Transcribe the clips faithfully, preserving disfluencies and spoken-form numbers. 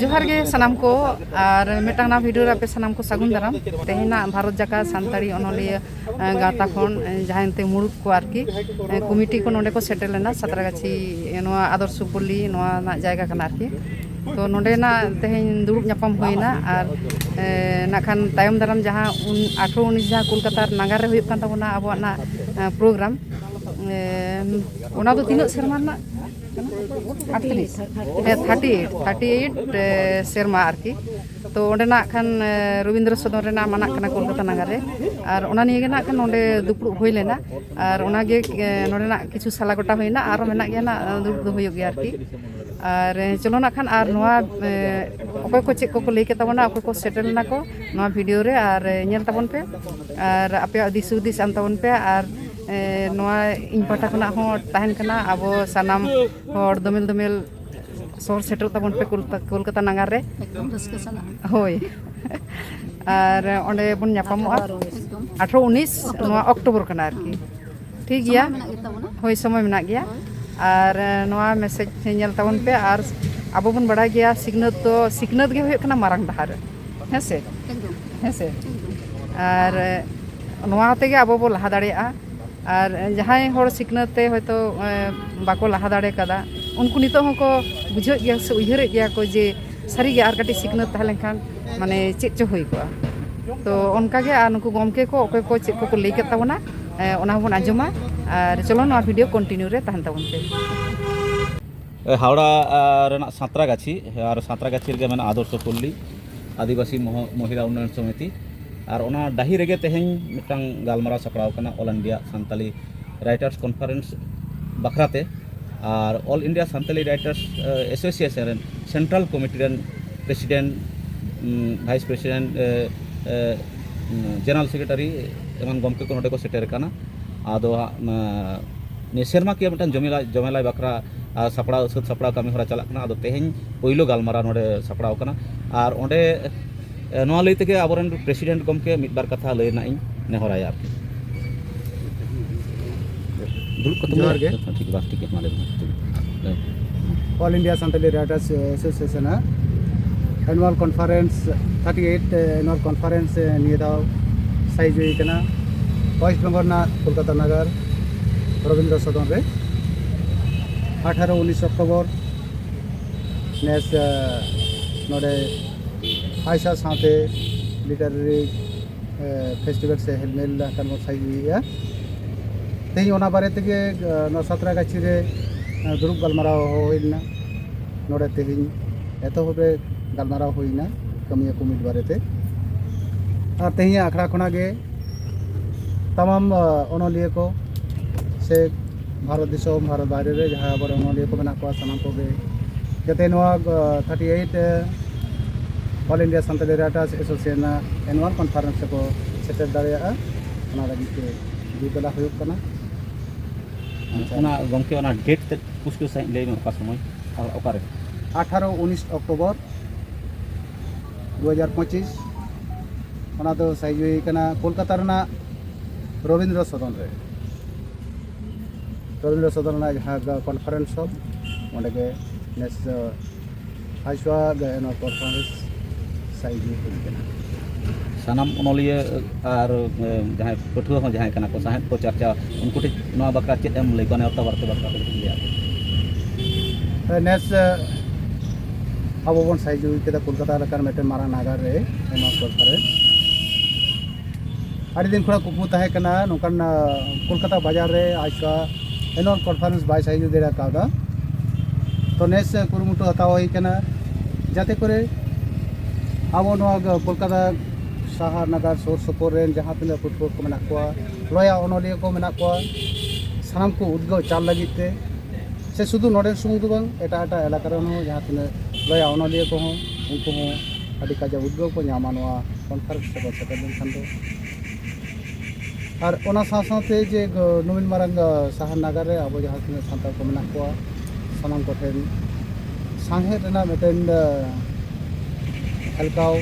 ᱡᱚᱦᱟᱨ ᱜᱮ ᱥᱟᱱᱟᱢ ᱠᱚ, ᱟᱨ ᱢᱤᱫᱴᱟᱝ ᱱᱟᱣᱟ ᱵᱷᱤᱰᱤᱭᱳ ᱨᱮ ᱟᱯᱮ ᱥᱟᱱᱟᱢ ᱠᱚ ᱥᱟᱹᱜᱩᱱ ᱫᱟᱨᱟᱢ᱾ ᱛᱮᱦᱮᱧᱟᱜ ᱵᱷᱟᱨᱚᱛ ᱡᱟᱠᱟᱛ ᱥᱟᱱᱛᱟᱲᱤ ᱚᱱᱚᱞᱤᱭᱟᱹ, ᱮ, ᱜᱟᱶᱛᱟ ᱠᱷᱚᱱ, ᱮ, ᱡᱟᱦᱟᱸᱭ ᱮᱱᱛᱮ ᱢᱩᱲᱩᱫ ᱠᱚ ᱟᱨᱠᱤ, ᱮ, ᱠᱚᱢᱤᱴᱤ ᱠᱚ ᱱᱚᱰᱮ ᱠᱚ ᱥᱮᱴᱮᱨ ᱞᱮᱱᱟ ᱥᱟᱸᱛᱨᱟᱜᱟᱪᱷᱤ, ᱮ, ᱱᱚᱣᱟ ᱟᱫᱚᱨᱥᱚ ᱯᱚᱞᱞᱤ ᱱᱚᱣᱟ ᱨᱮᱱᱟᱜ ᱡᱟᱭᱜᱟ ᱠᱟᱱᱟ ᱟᱨᱠᱤ᱾ ᱛᱚ ᱱᱚᱰᱮᱱᱟᱜ ᱛᱮᱦᱮᱧ ᱫᱩᱲᱩᱵ ᱧᱟᱯᱟᱢ ᱦᱩᱭᱱᱟ, ᱟᱨ, ᱮ, ᱱᱟᱜ ᱠᱷᱟᱱ ᱛᱟᱭᱚᱢ ᱫᱟᱨᱟᱢ ᱡᱟᱦᱟᱸ ᱩᱱ ᱟᱴᱷᱨᱚ ᱩᱱᱤᱥ ᱡᱟᱦᱟᱸ ᱠᱳᱞᱠᱟᱛᱟ ᱱᱟᱜᱟᱨ ᱨᱮ ᱦᱩᱭᱩᱜ ᱠᱟᱱ ᱛᱟᱵᱚᱱᱟ ᱟᱵᱚᱣᱟᱜ ᱱᱟᱜ, ᱮ, ᱯᱨᱳᱜᱨᱟᱢ, ᱮ, ᱚᱱᱟ ᱫᱚ ᱛᱤᱱᱟᱹᱜ ᱥᱮᱨᱢᱟ ᱨᱮᱱᱟᱜ? ᱟᱴᱛᱨᱤᱥ᱾ ᱦᱮᱸ, ᱛᱷᱟᱨᱴᱤ ᱮᱭᱤᱴ, ᱛᱷᱟᱨᱴᱤ ᱮᱭᱤᱴ, ᱮ, ᱥᱮᱨᱢᱟ ᱟᱨᱠᱤ᱾ ᱛᱚ ᱚᱸᱰᱮᱱᱟᱜ ᱠᱷᱟᱱ, ᱮ, ᱨᱚᱵᱤᱱᱫᱨᱚ ᱥᱚᱫᱚᱱ ᱨᱮᱱᱟᱜ ᱢᱟᱱᱟᱜ ᱠᱟᱱᱟ ᱠᱳᱞᱠᱟᱛᱟ ᱱᱟᱜᱟᱨ ᱨᱮ, ᱟᱨ ᱚᱱᱟ ᱱᱤᱭᱮ ᱜᱮ ᱱᱟᱜ ᱠᱷᱟᱱ ᱱᱚᱰᱮ ᱫᱩᱯᱲᱩᱵ ᱦᱩᱭ ᱞᱮᱱᱟ, ᱟᱨ ᱚᱱᱟᱜᱮ, ᱮ, ᱱᱚᱰᱮᱱᱟᱜ ᱠᱤᱪᱷᱩ ᱥᱟᱞᱟ ᱜᱚᱴᱟ ᱦᱩᱭᱱᱟ, ᱟᱨᱚ ᱢᱮᱱᱟᱜ ᱜᱮᱭᱟ ᱱᱟᱜ, ᱫᱩᱲᱩᱵ ᱫᱚ ᱦᱩᱭᱩᱜ ᱜᱮᱭᱟ ᱟᱨᱠᱤ᱾ ᱟᱨ, ᱮ, ᱪᱚᱞᱚ ᱱᱟᱜ ᱠᱷᱟᱱ ᱟᱨ ᱱᱚᱣᱟ, ᱮ, ᱚᱠᱚᱭ ᱠᱚ ᱪᱮᱫ ᱠᱚᱠᱚ ᱞᱟᱹᱭ ᱠᱮᱫ ᱛᱟᱵᱚᱱᱟ, ᱚᱠᱚᱭ ᱠᱚ ᱥᱮᱴᱮᱨ ᱞᱮᱱᱟ ᱠᱚ ᱱᱚᱣᱟ ᱵᱷᱤᱰᱤᱭᱳ ᱨᱮ, ᱟᱨ, ᱮ, ᱧᱮᱞ ᱛᱟᱵᱚᱱ ᱯᱮ, ᱟᱨ ᱟᱯᱮᱭᱟᱜ ᱫᱤᱥ ᱦᱩᱫᱤᱥ ᱮᱢ ᱛᱟᱵᱚᱱ ᱯᱮ, ᱟᱨ, ᱮ, ᱱᱚᱣᱟ ᱤᱧ ᱯᱟᱦᱴᱟ ᱠᱷᱚᱱᱟᱜ ᱦᱚᱸ ᱛᱟᱦᱮᱱ ᱠᱟᱱᱟ ᱟᱵᱚ ᱥᱟᱱᱟᱢ ᱦᱚᱲ ᱫᱚᱢᱮᱞ ᱫᱚᱢᱮᱞ ᱥᱚᱦᱚᱨ ᱥᱮᱴᱮᱨᱚᱜ ᱛᱟᱵᱚᱱ ᱯᱮ ᱠᱳᱞᱠᱟ-, ᱠᱳᱞᱠᱟᱛᱟ ᱱᱟᱜᱟᱨ ᱨᱮ᱾ ᱮᱠᱫᱚᱢ ᱨᱟᱹᱥᱠᱟᱹ ᱥᱟᱞᱟᱜ᱾ ᱦᱳᱭ᱾ ᱟᱨ ᱚᱸᱰᱮ ᱵᱚᱱ ᱧᱟᱯᱟᱢᱚᱜᱼᱟ᱾ ᱮᱠᱫᱚᱢ᱾ ᱟᱴᱷᱨᱚ ᱩᱱᱤᱥ, ᱚᱠᱴᱳᱵᱚᱨ᱾ ᱱᱚᱣᱟ ᱚᱠᱴᱳᱵᱚᱨ ᱠᱟᱱᱟ ᱟᱨᱠᱤ᱾ ᱦᱩᱸ᱾ ᱴᱷᱤᱠ ᱜᱮᱭᱟ᱾ ᱥᱚᱢᱚᱭ ᱢᱮᱱᱟᱜ ᱜᱮᱛᱟᱵᱚᱱᱟ᱾ ᱦᱳᱭ, ᱥᱚᱢᱚᱭ ᱢᱮᱱᱟᱜ ᱜᱮᱭᱟ᱾ ᱦᱳᱭ᱾ ᱟᱨ, ᱮ, ᱱᱚᱣᱟ ᱢᱮᱥᱮᱡᱽ ᱧᱮᱞ ᱛᱟᱵᱚᱱ ᱯᱮ, ᱟᱨ ᱟᱵᱚ ᱵᱚᱱ ᱵᱟᱲᱟᱭ ᱜᱮᱭᱟ ᱥᱤᱠᱷᱱᱟᱹᱛ ᱫᱚ, ᱥᱤᱠᱷᱱᱟᱹᱛ ᱜᱮ ᱦᱩᱭᱩᱜ ᱠᱟᱱᱟ ᱢᱟᱨᱟᱝ ᱰᱟᱦᱟᱨ᱾ ᱦᱮᱸ ᱥᱮ? ᱮᱠᱫᱚᱢ᱾ ᱦᱮᱸ ᱥᱮ? ᱮᱠᱫᱚᱢ᱾ ᱟᱨ, ᱮ, ᱱᱚᱣᱟ ᱛᱮᱜᱮ ᱟᱵᱚ ᱵᱚ ᱞᱟᱦᱟ ᱫᱟᱲᱮᱭᱟᱜᱼᱟ᱾ ᱟᱨ ᱡᱟᱦᱟᱸᱭ ᱦᱚᱲ ᱥᱤᱠᱷᱱᱟᱹᱛ ᱛᱮ ᱦᱚᱭᱛᱳ, ᱮ, ᱵᱟᱠᱚ ᱞᱟᱦᱟ ᱫᱟᱲᱮ ᱠᱟᱫᱟ, ᱩᱱᱠᱩ ᱱᱤᱛᱚᱜ ᱦᱚᱸᱠᱚ ᱵᱩᱡᱷᱟᱹᱣᱮᱫ ᱜᱮᱭᱟ ᱥᱮ ᱩᱭᱦᱟᱹᱨᱮᱫ ᱜᱮᱭᱟ ᱠᱚ ᱡᱮ ᱥᱟᱹᱨᱤᱜᱮ ᱟᱨ ᱠᱟᱹᱴᱤᱡ ᱥᱤᱠᱷᱱᱟᱹᱛ ᱛᱟᱦᱮᱸ ᱞᱮᱱᱠᱷᱟᱱ ᱢᱟᱱᱮ ᱪᱮᱫ ᱪᱚ ᱦᱩᱭ ᱠᱚᱜᱼᱟ᱾ ᱛᱚ ᱚᱱᱠᱟᱜᱮ ᱟᱨ ᱱᱩᱠᱩ ᱜᱚᱢᱠᱮ ᱠᱚ ᱚᱠᱚᱭ ᱠᱚ ᱪᱮᱫ ᱠᱚᱠᱚ ᱞᱟᱹᱭ ᱠᱮᱫ ᱛᱟᱵᱚᱱᱟ, ᱮ, ᱚᱱᱟ ᱦᱚᱸᱵᱚᱱ ᱟᱸᱡᱚᱢᱟ᱾ ᱟᱨ ᱪᱚᱞᱚ ᱱᱚᱣᱟ ᱵᱷᱤᱰᱤᱭᱳ ᱠᱚᱱᱴᱤᱱᱤᱭᱩ ᱨᱮ ᱛᱟᱦᱮᱱ ᱛᱟᱵᱚᱱ ᱯᱮ᱾ ᱦᱟᱣᱲᱟ, ᱟ, ᱨᱮᱱᱟᱜ ᱥᱟᱸᱛᱨᱟᱜᱟᱪᱷᱤ, ᱟᱨ ᱥᱟᱸᱛᱨᱟᱜᱟᱪᱷᱤ ᱨᱮᱜᱮ ᱢᱮᱱᱟᱜᱼᱟ ᱟᱫᱚᱨᱥᱚ ᱯᱚᱞᱞᱤ ᱟᱹᱫᱤᱵᱟᱹᱥᱤ ᱢᱚᱦᱚ-, ᱢᱚᱦᱤᱞᱟ ᱩᱱᱱᱚᱭᱚᱱ ᱥᱚᱢᱤᱛᱤ᱾ ᱟᱨ ᱚᱱᱟ ᱰᱟᱹᱦᱤ ᱨᱮᱜᱮ ᱛᱮᱦᱮᱧ ᱢᱤᱫᱴᱟᱝ ᱜᱟᱞᱢᱟᱨᱟᱣ ᱥᱟᱯᱲᱟᱣ ᱠᱟᱱᱟ All India Santali Writers Conference ᱵᱟᱠᱷᱨᱟᱛᱮ᱾ ᱟᱨ All India Santali Writers, ᱟ, Association ᱨᱮᱱ ᱥᱮᱱᱴᱨᱟᱞ ᱠᱚᱢᱤᱴᱤ ᱨᱮᱱ ᱯᱨᱮᱥᱤᱰᱮᱱᱴ, ᱩᱢ, ᱵᱷᱟᱭᱤᱥ ᱯᱨᱮᱥᱤᱰᱮᱱᱴ, ᱮ, ᱮ, ᱩᱢ, ᱡᱮᱱᱟᱨᱟᱞ ᱥᱮᱠᱨᱮᱴᱟᱨᱤ ᱮᱢᱟᱱ ᱜᱚᱢᱠᱮ ᱠᱚ ᱱᱚᱰᱮ ᱠᱚ ᱥᱮᱴᱮᱨ ᱟᱠᱟᱱᱟ᱾ ᱟᱫᱚ ᱦᱟᱸᱜ, ᱢᱟ, ᱱᱤᱭᱟᱹ ᱥᱮᱨᱢᱟ ᱠᱤᱭᱟᱹ ᱢᱤᱫᱴᱟᱝ ᱡᱚᱢᱮᱞᱟᱭ, ᱡᱚᱢᱮᱞᱟᱭ ᱵᱟᱠᱷᱨᱟ, ᱟᱨ, ᱥᱟᱯᱲᱟᱣ, ᱥᱟᱹᱛ ᱥᱟᱯᱲᱟᱣ ᱠᱟᱹᱢᱤ ᱦᱚᱨᱟ ᱪᱟᱞᱟᱜ ᱠᱟᱱᱟ᱾ ᱟᱫᱚ ᱛᱮᱦᱮᱧ ᱯᱳᱭᱞᱳ ᱜᱟᱞᱢᱟᱨᱟᱣ ᱱᱚᱰᱮ ᱥᱟᱯᱲᱟᱣ ᱠᱟᱱᱟ᱾ ᱟᱨ ᱚᱸᱰᱮ, ᱮ, ᱱᱚᱣᱟ ᱞᱟᱹᱭ ᱛᱮᱜᱮ ᱟᱵᱚᱨᱮᱱ ᱯᱨᱮᱥᱤᱰᱮᱱᱴ ᱜᱚᱢᱠᱮ ᱢᱤᱫ ᱵᱟᱨ ᱠᱟᱛᱷᱟ ᱞᱟᱹᱭ ᱨᱮᱱᱟᱜ ᱤᱧ ᱱᱮᱦᱚᱨᱟᱭᱟ ᱟᱨᱠᱤ᱾ ᱫᱩᱲᱩᱵ ᱠᱟᱛᱮ ᱡᱚᱦᱟᱨ ᱜᱮ᱾ ᱴᱷᱤᱠ ᱜᱮᱭᱟ, ᱴᱷᱤᱠ ᱜᱮᱭᱟ, ᱢᱟ ᱞᱟᱹᱭ ᱢᱮ᱾ ᱞᱟᱹᱭ ᱢᱮ᱾ All India Santali Writers Association ᱟᱜ Annual Conference, thirty eight Annual Conference ᱱᱤᱭᱟᱹ ᱫᱷᱟᱣ ᱥᱟᱭᱤᱡ ᱦᱩᱭ ᱠᱟᱱᱟ ᱳᱭᱮᱥᱴ ᱵᱮᱝᱜᱚᱞ ᱨᱮᱱᱟᱜ ᱠᱳᱞᱠᱟᱛᱟ ᱱᱟᱜᱟᱨ ᱨᱚᱵᱤᱱᱫᱨᱚ ᱥᱚᱫᱚᱱ ᱨᱮ᱾ ᱟᱴᱷᱟᱨᱚ ᱩᱱᱤᱥ ᱚᱠᱴᱳᱵᱚᱨ ᱱᱮᱥ ᱱᱚᱰᱮ ᱟᱭᱥᱟ ᱥᱟᱶᱛᱮ ᱞᱤᱴᱟᱨᱟᱨᱤ ᱯᱷᱮᱥᱴᱤᱵᱷᱮᱞ ᱥᱮ ᱦᱮᱞᱢᱮᱞ ᱠᱚᱱᱵᱷᱟᱨᱥᱮᱥᱚᱱ ᱦᱩᱭᱩᱜᱼᱟ᱾ ᱛᱮᱦᱮᱧ ᱚᱱᱟ ᱵᱟᱨᱮ ᱛᱮᱜᱮ ᱱᱚᱣᱟ ᱥᱟᱛᱨᱟ ᱜᱟᱹᱪᱷᱤ ᱨᱮ ᱫᱩᱲᱩᱵ ᱜᱟᱞᱢᱟᱨᱟᱣ ᱦᱚᱦᱚ ᱦᱩᱭ ᱞᱮᱱᱟ᱾ ᱱᱚᱰᱮ ᱛᱮᱦᱮᱧ ᱮᱛᱚᱦᱚᱵ ᱨᱮ ᱜᱟᱞᱢᱟᱨᱟᱣ ᱦᱩᱭᱱᱟ ᱠᱟᱹᱢᱤᱭᱟᱹ ᱠᱚ ᱢᱤᱫ ᱵᱟᱨᱮᱛᱮ᱾ ᱟᱨ ᱛᱮᱦᱮᱧᱟᱜ ᱟᱠᱷᱲᱟ ᱠᱷᱚᱱᱟᱜ ᱜᱮ ᱛᱟᱢᱟᱢ ᱚᱱᱚᱞᱤᱭᱟᱹ ᱠᱚ ᱥᱮ ᱵᱷᱟᱨᱚᱛ ᱫᱤᱥᱚᱢ, ᱵᱷᱟᱨᱚᱛ ᱵᱟᱭᱨᱮ ᱨᱮ ᱡᱟᱦᱟᱸ ᱟᱵᱚᱨᱮᱱ ᱚᱱᱚᱞᱤᱭᱟᱹ ᱠᱚ ᱢᱮᱱᱟᱜ ᱠᱚᱣᱟ, ᱥᱟᱱᱟᱢ ᱠᱚᱜᱮ ᱡᱟᱛᱮ ᱱᱚᱣᱟ thirty eight All India Santali Writers Association ᱨᱮᱱᱟᱜ ᱮᱱᱩᱣᱟᱞ ᱠᱚᱱᱯᱷᱟᱨᱮᱱᱥ ᱨᱮᱠᱚ ᱥᱮᱴᱮᱨ ᱫᱟᱲᱮᱭᱟᱜᱼᱟ, ᱚᱱᱟ ᱞᱟᱹᱜᱤᱫ ᱛᱮ ᱡᱳᱨ ᱵᱮᱞᱟ ᱦᱩᱭᱩᱜ ᱠᱟᱱᱟ᱾ ᱟᱪᱪᱷᱟ᱾ ᱚᱱᱟ ᱜᱚᱢᱠᱮ, ᱚᱱᱟ ᱰᱮᱴ ᱛᱮᱫ ᱯᱩᱥᱴᱟᱹᱣ ᱥᱟᱺᱦᱤᱡ ᱞᱟᱹᱭ ᱢᱮ, ᱚᱠᱟ ᱥᱚᱢᱚᱭ ᱟᱨ ᱚᱠᱟᱨᱮ? ᱟᱴᱷᱟᱨᱚ ᱩᱱᱤᱥ ᱚᱠᱴᱳᱵᱚᱨ ᱫᱩ ᱦᱟᱡᱟᱨ ᱯᱚᱸᱪᱤᱥ᱾ ᱚᱱᱟ ᱫᱚ ᱥᱟᱭᱤᱡ ᱦᱩᱭ ᱠᱟᱱᱟ ᱠᱳᱞᱠᱟᱛᱟ ᱨᱮᱱᱟᱜ ᱨᱚᱵᱤᱱᱫᱨᱚ ᱥᱚᱫᱚᱱ ᱨᱮ᱾ ᱨᱚᱵᱤᱱᱫᱨᱚ ᱥᱚᱫᱚᱱ ᱨᱮᱱᱟᱜ ᱡᱟᱦᱟᱸ ᱠᱚᱱᱯᱷᱟᱨᱮᱱᱥ ᱦᱚᱞ, ᱚᱸᱰᱮ ᱜᱮ ᱱᱮᱥ ᱫᱚ ᱟᱭᱥᱣᱟ ᱜᱟᱭᱟᱱ ᱠᱚᱱᱯᱷᱟᱨᱮᱱᱥ ᱥᱟᱭᱤᱡ ᱦᱩᱭ ᱠᱟᱱᱟ᱾ ᱥᱟᱱᱟᱢ ᱚᱱᱚᱞᱤᱭᱟᱹ ᱟᱨ, ᱮ, ᱡᱟᱦᱟᱸᱭ ᱯᱟᱹᱴᱷᱩᱣᱟᱹ ᱦᱚᱸ ᱡᱟᱦᱟᱸᱭ ᱠᱟᱱᱟ ᱠᱚ, ᱥᱟᱶᱦᱮᱫ ᱠᱚ ᱪᱟᱨᱪᱟ, ᱩᱱᱠᱩ ᱴᱷᱮᱱ ᱱᱚᱣᱟ ᱵᱟᱠᱷᱨᱟ ᱪᱮᱫ ᱮᱢ ᱞᱟᱹᱭ ᱠᱚᱣᱟ? ᱱᱮᱣᱛᱟ ᱵᱟᱨᱛᱮ ᱵᱟᱠᱷᱨᱟ ᱠᱟᱹᱴᱤᱡ ᱞᱟᱹᱭᱟ᱾ ᱱᱮᱥ, ᱮ, ᱟᱵᱚ ᱵᱚᱱ ᱥᱟᱭᱤᱡ ᱦᱩᱭ ᱠᱮᱫᱟ ᱠᱳᱞᱠᱟᱛᱟ ᱞᱮᱠᱟᱱ ᱢᱤᱫᱴᱮᱱ ᱢᱟᱨᱟᱝ ᱱᱟᱜᱟᱨ ᱨᱮ ᱱᱚᱣᱟ ᱠᱚᱱᱯᱷᱟᱨᱮᱱᱥ᱾ ᱟᱹᱰᱤ ᱫᱤᱱ ᱠᱷᱚᱱᱟᱜ ᱠᱩᱠᱢᱩ ᱛᱟᱦᱮᱸ ᱠᱟᱱᱟ ᱱᱚᱝᱠᱟᱱ, ᱟ, ᱠᱳᱞᱠᱟᱛᱟ ᱵᱟᱡᱟᱨ ᱨᱮ ᱟᱭᱥᱟ ᱮᱱᱩᱣᱟᱞ ᱠᱚᱱᱯᱷᱟᱨᱮᱱᱥ ᱵᱟᱭ ᱥᱟᱭᱤᱡ ᱫᱟᱲᱮ ᱠᱟᱣᱫᱟ᱾ ᱛᱚ ᱱᱮᱥ ᱠᱩᱨᱩᱢᱩᱴᱩ ᱦᱟᱛᱟᱣ ᱦᱩᱭ ᱠᱟᱱᱟ ᱡᱟᱛᱮ ᱠᱚᱨᱮ ᱟᱵᱚ ᱱᱚᱣᱟ ᱠᱳᱞᱠᱟᱛᱟ ᱥᱟᱦᱟᱨ ᱱᱟᱜᱟᱨ ᱥᱩᱨ ᱥᱩᱯᱩᱨ ᱨᱮᱱ ᱡᱟᱦᱟᱸ ᱛᱤᱱᱟᱹᱜ ᱯᱟᱹᱴᱷᱩᱣᱟᱹ ᱠᱚ ᱢᱮᱱᱟᱜ ᱠᱚᱣᱟ, ᱞᱚᱭᱟ ᱚᱱᱚᱞᱤᱭᱟᱹ ᱠᱚ ᱢᱮᱱᱟᱜ ᱠᱚᱣᱟ, ᱥᱟᱱᱟᱢ ᱠᱚ ᱩᱫᱽᱜᱟᱹᱣ ᱪᱟᱞ ᱞᱟᱹᱜᱤᱫ ᱛᱮ, ᱥᱮ ᱥᱩᱫᱷᱩ ᱱᱚᱰᱮ ᱥᱩᱢᱩᱝ ᱫᱚ ᱵᱟᱝ, ᱮᱴᱟᱜ ᱮᱴᱟᱜ ᱮᱞᱟᱠᱟ ᱨᱮᱱ ᱦᱚᱸ ᱡᱟᱦᱟᱸ ᱛᱤᱱᱟᱹᱜ ᱞᱚᱭᱟ ᱚᱱᱚᱞᱤᱭᱟᱹ ᱠᱚᱦᱚᱸ, ᱩᱱᱠᱩ ᱦᱚᱸ ᱟᱹᱰᱤ ᱠᱟᱡᱟᱠ ᱩᱫᱽᱜᱟᱹᱣ ᱠᱚ ᱧᱟᱢᱟ ᱱᱚᱣᱟ ᱠᱚᱱᱯᱷᱟᱨᱮᱱᱥ ᱨᱮᱠᱚ ᱥᱮᱴᱮᱨ ᱞᱮᱱᱠᱷᱟᱱ ᱫᱚ᱾ ᱟᱨ ᱚᱱᱟ ᱥᱟᱶ ᱥᱟᱶᱛᱮ ᱡᱮ ᱜᱚ-, ᱱᱩᱱ ᱢᱟᱨᱟᱝ, ᱟ, ᱥᱟᱦᱟᱨ ᱱᱟᱜᱟᱨ ᱨᱮ ᱟᱵᱚ ᱡᱟᱦᱟᱸ ᱛᱤᱱᱟᱹᱜ ᱥᱟᱱᱛᱟᱲ ᱠᱚ ᱢᱮᱱᱟᱜ ᱠᱚᱣᱟ, ᱥᱟᱱᱟᱢ ᱠᱚᱴᱷᱮᱱ ᱥᱟᱶᱦᱮᱫ ᱨᱮᱱᱟᱜ ᱢᱤᱫᱴᱮᱱ, ᱟ, ᱦᱮᱞᱠᱟᱣ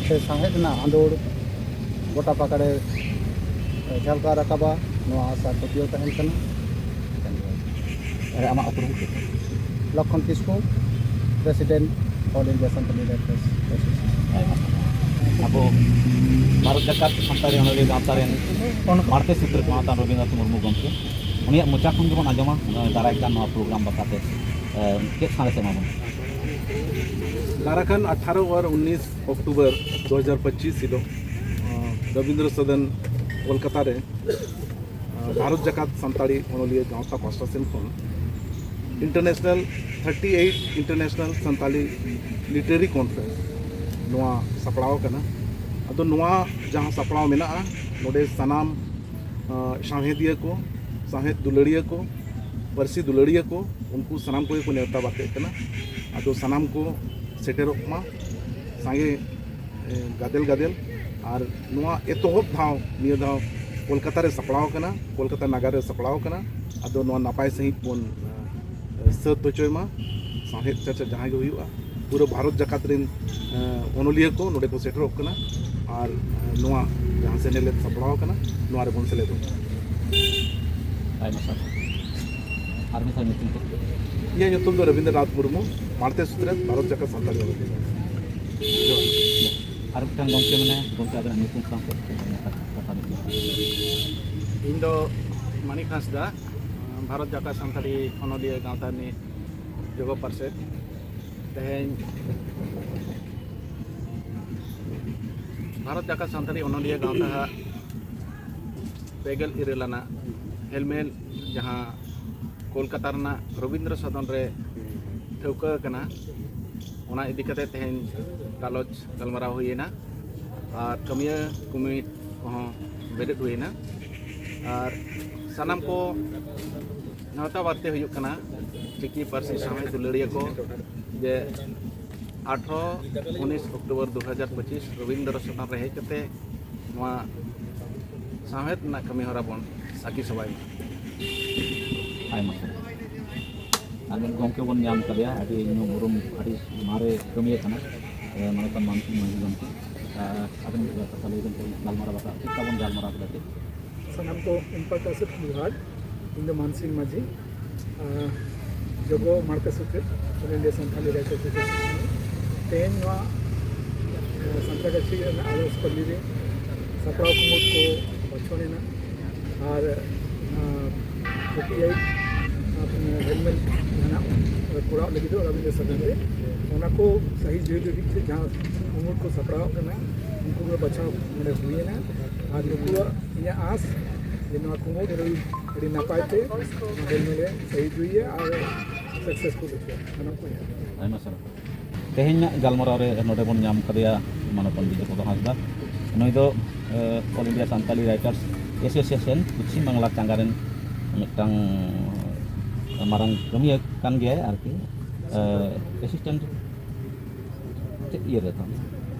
ᱥᱮ ᱥᱟᱶᱦᱮᱫ ᱨᱮᱱᱟᱜ ᱟᱸᱫᱳᱲ ᱜᱚᱴᱟ ᱯᱟᱠᱟᱲ ᱮ ᱡᱷᱟᱞᱠᱟᱣ ᱨᱟᱠᱟᱵᱟ, ᱱᱚᱣᱟ ᱟᱥᱟ ᱯᱟᱹᱛᱭᱟᱹᱣ ᱛᱟᱦᱮᱱ ᱠᱟᱱᱟ᱾ ᱟᱨ ᱟᱢᱟᱜ ᱩᱯᱨᱩᱢ ᱪᱮᱫ? ᱞᱚᱠᱠᱷᱚᱱ ᱠᱤᱥᱠᱩ, president, All India Santali Writers Association. ᱟᱵᱚ ᱵᱷᱟᱨᱚᱛ ᱡᱟᱠᱟᱛ ᱥᱟᱱᱛᱟᱲᱤ ᱚᱱᱚᱞᱤᱭᱟᱹ ᱜᱟᱶᱛᱟ ᱨᱮᱱ ᱢᱟᱲᱛᱮ ᱥᱩᱛᱨᱮᱛ ᱢᱟᱱᱚᱛᱟᱱ ᱨᱚᱵᱤᱱᱫᱨᱚᱱᱟᱛᱷ ᱢᱩᱨᱢᱩ ᱜᱚᱢᱠᱮ, ᱩᱱᱤᱭᱟᱜ ᱢᱚᱪᱟ ᱠᱷᱚᱱ ᱜᱮᱵᱚᱱ ᱟᱸᱡᱚᱢᱟ, ᱫᱟᱨᱟᱭ ᱠᱟᱱ ᱱᱚᱣᱟ ᱯᱨᱳᱜᱨᱟᱢ ᱵᱟᱠᱷᱨᱟᱛᱮ ᱪᱮᱫ ᱥᱟᱸᱫᱮᱥ ᱮᱢᱟ ᱵᱚᱱ? ᱫᱟᱨᱟᱭ ᱠᱟᱱ ᱟᱴᱷᱟᱨᱚ ᱟᱨ ᱩᱱᱤᱥ ᱚᱠᱴᱳᱵᱚᱨ ᱫᱩ ᱦᱟᱡᱟᱨ ᱯᱚᱸᱪᱤᱥ ᱦᱤᱞᱳᱜ ᱨᱚᱵᱤᱱᱫᱨᱚ ᱥᱚᱫᱚᱱ ᱠᱳᱞᱠᱟᱛᱟ ᱨᱮ ᱵᱷᱟᱨᱚᱛ ᱡᱟᱠᱟᱛ ᱥᱟᱱᱛᱟᱲᱤ ᱚᱱᱚᱞᱤᱭᱟᱹ ᱜᱟᱶᱛᱟ ᱯᱟᱥᱴᱟ ᱥᱮᱱ ᱠᱷᱚᱱ International thirty eight International Santali Literary Conference ᱱᱚᱣᱟ ᱥᱟᱯᱲᱟᱣ ᱟᱠᱟᱱᱟ᱾ ᱟᱫᱚ ᱱᱚᱣᱟ ᱡᱟᱦᱟᱸ ᱥᱟᱯᱲᱟᱣ ᱢᱮᱱᱟᱜᱼᱟ, ᱱᱚᱰᱮ ᱥᱟᱱᱟᱢ ᱥᱟᱶᱦᱮᱫᱤᱭᱟᱹ ᱠᱚ, ᱥᱟᱶᱦᱮᱫ ᱫᱩᱞᱟᱹᱲᱤᱭᱟᱹ ᱠᱚ, ᱯᱟᱹᱨᱥᱤ ᱫᱩᱞᱟᱹᱲᱤᱭᱟᱹ ᱠᱚ, ᱩᱱᱠᱩ ᱥᱟᱱᱟᱢ ᱠᱚᱜᱮ ᱠᱚ ᱱᱮᱣᱛᱟ ᱵᱟᱨᱛᱮᱜ ᱠᱟᱱᱟ᱾ ᱟᱫᱚ ᱥᱟᱱᱟᱢ ᱠᱚ ᱥᱮᱴᱮᱨᱚᱜ ᱢᱟ ᱥᱟᱸᱜᱮ ᱜᱟᱫᱮᱞ ᱜᱟᱫᱮᱞ᱾ ᱟᱨ ᱱᱚᱣᱟ ᱮᱛᱚᱦᱚᱵ ᱫᱷᱟᱣ, ᱱᱤᱭᱟᱹ ᱫᱷᱟᱣ ᱠᱳᱞᱠᱟᱛᱟ ᱨᱮ ᱥᱟᱯᱲᱟᱣ ᱟᱠᱟᱱᱟ, ᱠᱳᱞᱠᱟᱛᱟ ᱱᱟᱜᱟᱨ ᱨᱮ ᱥᱟᱯᱲᱟᱣ ᱟᱠᱟᱱᱟ᱾ ᱟᱫᱚ ᱱᱚᱣᱟ ᱱᱟᱯᱟᱭ ᱥᱟᱺᱦᱤᱡ ᱵᱚᱱ ᱥᱟᱹᱛ ᱦᱚᱪᱚᱭ ᱢᱟ᱾ ᱥᱟᱶᱦᱮᱫ ᱪᱟᱨᱪᱟ ᱡᱟᱦᱟᱸ ᱜᱮ ᱦᱩᱭᱩᱜᱼᱟ, ᱯᱩᱨᱟᱹ ᱵᱷᱟᱨᱚᱛ ᱡᱟᱠᱟᱛ ᱨᱮᱱ ᱚᱱᱚᱞᱤᱭᱟᱹ ᱠᱚ ᱱᱚᱰᱮ ᱠᱚ ᱥᱮᱴᱮᱨᱚᱜ ᱠᱟᱱᱟ᱾ ᱟᱨ ᱱᱚᱣᱟ ᱡᱟᱦᱟᱸ ᱥᱮᱱᱮᱞᱮᱫ ᱥᱟᱯᱲᱟᱣ ᱟᱠᱟᱱᱟ, ᱱᱚᱣᱟ ᱨᱮᱵᱚᱱ ᱥᱮᱞᱮᱫᱚᱜ ᱠᱟᱱᱟ᱾ ᱟᱭᱢᱟ ᱥᱟᱨᱦᱟᱣ᱾ ᱟᱨ ᱢᱤᱫ ᱫᱷᱟᱣ ᱧᱩᱛᱩᱢ ᱠᱚ? ᱤᱧᱟᱹᱜ ᱧᱩᱛᱩᱢ ᱫᱚ ᱨᱚᱵᱤᱱᱫᱨᱚᱱᱟᱛᱷ ᱢᱩᱨᱢᱩ, ᱢᱟᱲᱛᱮ ᱥᱩᱛᱨᱮᱛ, ᱵᱷᱟᱨᱚᱛ ᱡᱟᱠᱟᱛ ᱥᱟᱱᱛᱟᱲᱤ ᱚᱱᱚᱞᱤᱭᱟᱹ᱾ ᱟᱨ ᱢᱤᱫᱴᱟᱝ ᱜᱚᱢᱠᱮ ᱢᱮᱱᱟᱭᱟ, ᱜᱚᱢᱠᱮ ᱟᱵᱮᱱᱟᱜ ᱧᱩᱛᱩᱢ ᱥᱟᱶᱛᱮ ᱠᱟᱛᱷᱟ ᱢᱤᱫ ᱤᱧ ᱫᱚ ᱢᱟᱹᱱᱤᱠ ᱦᱟᱸᱥᱫᱟ, ᱵᱷᱟᱨᱚᱛ ᱡᱟᱠᱟᱛ ᱥᱟᱱᱛᱟᱲᱤ ᱚᱱᱚᱞᱤᱭᱟᱹ ᱜᱟᱶᱛᱟ ᱨᱤᱱᱤᱡ ᱡᱚᱜᱚ ᱯᱟᱨᱥᱮᱛ᱾ ᱛᱮᱦᱮᱧ ᱵᱷᱟᱨᱚᱛ ᱡᱟᱠᱟᱛ ᱥᱟᱱᱛᱟᱲᱤ ᱚᱱᱚᱞᱤᱭᱟᱹ ᱜᱟᱶᱛᱟ ᱦᱟᱜ ᱯᱮᱜᱮᱞ ᱤᱨᱟᱹᱞ ᱟᱱᱟᱜ ᱦᱮᱞᱢᱮᱞ, ᱡᱟᱦᱟᱸ ᱠᱳᱞᱠᱟᱛᱟ ᱨᱮᱱᱟᱜ ᱨᱚᱵᱤᱱᱫᱨᱚ ᱥᱚᱫᱚᱱ ᱨᱮ ᱴᱷᱟᱹᱣᱠᱟᱹ ᱟᱠᱟᱱᱟ, ᱚᱱᱟ ᱤᱫᱤ ᱠᱟᱛᱮ ᱛᱮᱦᱮᱧ ᱜᱟᱞᱚᱪ ᱜᱟᱞᱢᱟᱨᱟᱣ ᱦᱩᱭᱮᱱᱟ᱾ ᱟᱨ ᱠᱟᱹᱢᱤᱭᱟᱹ ᱠᱚᱢᱤᱴᱤ ᱠᱚᱦᱚᱸ ᱵᱮᱨᱮᱫ ᱦᱩᱭᱮᱱᱟ᱾ ᱟᱨ ᱥᱟᱱᱟᱢ ᱠᱚ ᱱᱮᱣᱛᱟ ᱵᱟᱨᱛᱮ ᱦᱩᱭᱩᱜ ᱠᱟᱱᱟ ᱪᱤᱠᱤ ᱯᱟᱹᱨᱥᱤ ᱥᱟᱶᱦᱮᱫ ᱫᱩᱞᱟᱹᱲᱤᱭᱟᱹ ᱠᱚ, ᱡᱮ ᱟᱴᱷᱨᱚ ᱩᱱᱤᱥ ᱚᱠᱴᱳᱵᱚᱨ ᱫᱩ ᱦᱟᱡᱟᱨ ᱯᱚᱸᱪᱤᱥ ᱨᱚᱵᱤᱱᱫᱨᱚ ᱥᱚᱫᱚᱱ ᱨᱮ ᱦᱮᱡ ᱠᱟᱛᱮ ᱱᱚᱣᱟ ᱥᱟᱶᱦᱮᱫ ᱨᱮᱱᱟᱜ ᱠᱟᱹᱢᱤ ᱦᱚᱨᱟ ᱵᱚᱱ ᱥᱟᱹᱠᱷᱤ ᱥᱚᱵᱷᱟᱭ ᱢᱟ᱾ ᱟᱭᱢᱟ ᱥᱟᱨᱦᱟᱣ᱾ ᱟᱨ ᱢᱤᱫ ᱜᱚᱢᱠᱮ ᱵᱚᱱ ᱧᱟᱢ ᱠᱟᱫᱮᱭᱟ, ᱟᱹᱰᱤ ᱧᱩᱢ ᱩᱨᱩᱢ, ᱟᱹᱰᱤ ᱢᱟᱨᱮ ᱠᱟᱹᱢᱤᱭᱟᱹ ᱠᱟᱱᱟ, ᱮ, ᱢᱟᱱᱚᱛᱟᱱ ᱢᱟᱱ ᱥᱤᱝ ᱢᱟᱹᱡᱷᱤ ᱜᱚᱢᱠᱮ᱾ ᱟᱨ ᱟᱵᱮᱱ ᱢᱤᱫ ᱵᱟᱨ ᱠᱟᱛᱷᱟ ᱞᱟᱹᱭ ᱵᱮᱱ, ᱛᱮᱦᱮᱧ ᱜᱟᱞᱢᱟᱨᱟᱣ ᱵᱟᱠᱷᱨᱟ ᱪᱮᱫ ᱞᱮᱠᱟ ᱵᱚᱱ ᱜᱟᱞᱢᱟᱨᱟᱣ ᱠᱮᱫᱟ ᱛᱮᱦᱮᱧ? ᱥᱟᱱᱟᱢ ᱠᱚ ᱤᱧ ᱯᱟᱦᱴᱟ ᱥᱮᱫ ᱡᱚᱦᱟᱨ᱾ ᱤᱧ ᱫᱚ ᱢᱟᱱ ᱥᱤᱝ ᱢᱟᱹᱡᱷᱤ, ᱟᱨ ᱡᱚᱜᱚ ᱢᱟᱲᱛᱮ ᱥᱩᱛᱨᱮᱛ, All India Santali Writers Association᱾ ᱛᱮᱦᱮᱧ ᱱᱚᱣᱟ ᱥᱟᱱᱛᱟᱲ ᱜᱟᱹᱪᱷᱤ ᱨᱮᱱᱟᱜ ᱟᱞᱚᱥ ᱯᱟᱹᱞᱤ ᱨᱮ ᱥᱟᱯᱲᱟᱣ ᱠᱩᱢᱩᱴ ᱠᱚ ᱵᱟᱪᱷᱚᱱ ᱮᱱᱟ᱾ ᱟᱨ ᱚᱱᱟ ᱠᱟᱹᱴᱤᱡ ᱟᱹᱭ ᱦᱮᱞᱢᱮᱞ ᱡᱟᱦᱟᱱᱟᱜ ᱠᱚᱨᱟᱣ ᱞᱟᱹᱜᱤᱫ ᱫᱚ ᱨᱚᱵᱤᱱᱫᱨᱚ ᱥᱚᱫᱚᱱ ᱨᱮ ᱚᱱᱟ ᱠᱚ ᱥᱟᱹᱦᱤ ᱡᱩᱦᱤ ᱞᱟᱹᱜᱤᱫ ᱛᱮ ᱡᱟᱦᱟᱸ ᱠᱩᱢᱩᱴ ᱠᱚ ᱥᱟᱯᱲᱟᱣ ᱠᱟᱱᱟ, ᱩᱱᱠᱩ ᱠᱚ ᱵᱟᱪᱷᱟᱣ ᱱᱚᱰᱮ ᱦᱩᱭᱮᱱᱟ᱾ ᱟᱨ ᱱᱩᱠᱩᱣᱟᱜ ᱤᱧᱟᱹᱜ ᱟᱸᱥ ᱡᱮ ᱱᱚᱣᱟ ᱠᱩᱢᱩᱴ ᱟᱹᱰᱤ, ᱟᱹᱰᱤ ᱱᱟᱯᱟᱭ ᱛᱮ ᱦᱮᱞᱢᱮᱞ ᱮ ᱥᱟᱹᱦᱤ ᱡᱩᱦᱤᱭᱟ ᱟᱨ ᱥᱟᱠᱥᱮᱥᱯᱷᱩᱞ ᱦᱚᱪᱚᱭᱟ᱾ ᱥᱟᱱᱟᱢ ᱠᱚ ᱧᱮᱞ᱾ ᱟᱭᱢᱟ ᱥᱟᱨᱦᱟᱣ᱾ ᱛᱮᱦᱮᱧᱟᱜ ᱜᱟᱞᱢᱟᱨᱟᱣ ᱨᱮ ᱱᱚᱰᱮ ᱵᱚᱱ ᱧᱟᱢ ᱠᱟᱫᱮᱭᱟ ᱢᱟᱱᱚᱛᱟᱱ ᱵᱤᱡᱚᱭ ᱯᱚᱫᱚ ᱦᱟᱸᱥᱫᱟ᱾ ᱱᱩᱭ ᱫᱚ, ᱮ, All India Santali Writers Association Paschim Bangla ᱪᱟᱸᱜᱟ ᱨᱮᱱ ᱢᱤᱫᱴᱟᱝ, ᱮ, ᱢᱟᱨᱟᱝ ᱠᱟᱹᱢᱤᱭᱟᱹ ᱠᱟᱱ ᱜᱮᱭᱟᱭ ᱟᱨᱠᱤ᱾ ᱮ, ᱮᱥᱤᱥᱴᱮᱱᱴ ᱪᱮᱫ ᱤᱭᱟᱹ ᱨᱮ ᱛᱟᱦᱮᱸᱱᱟ?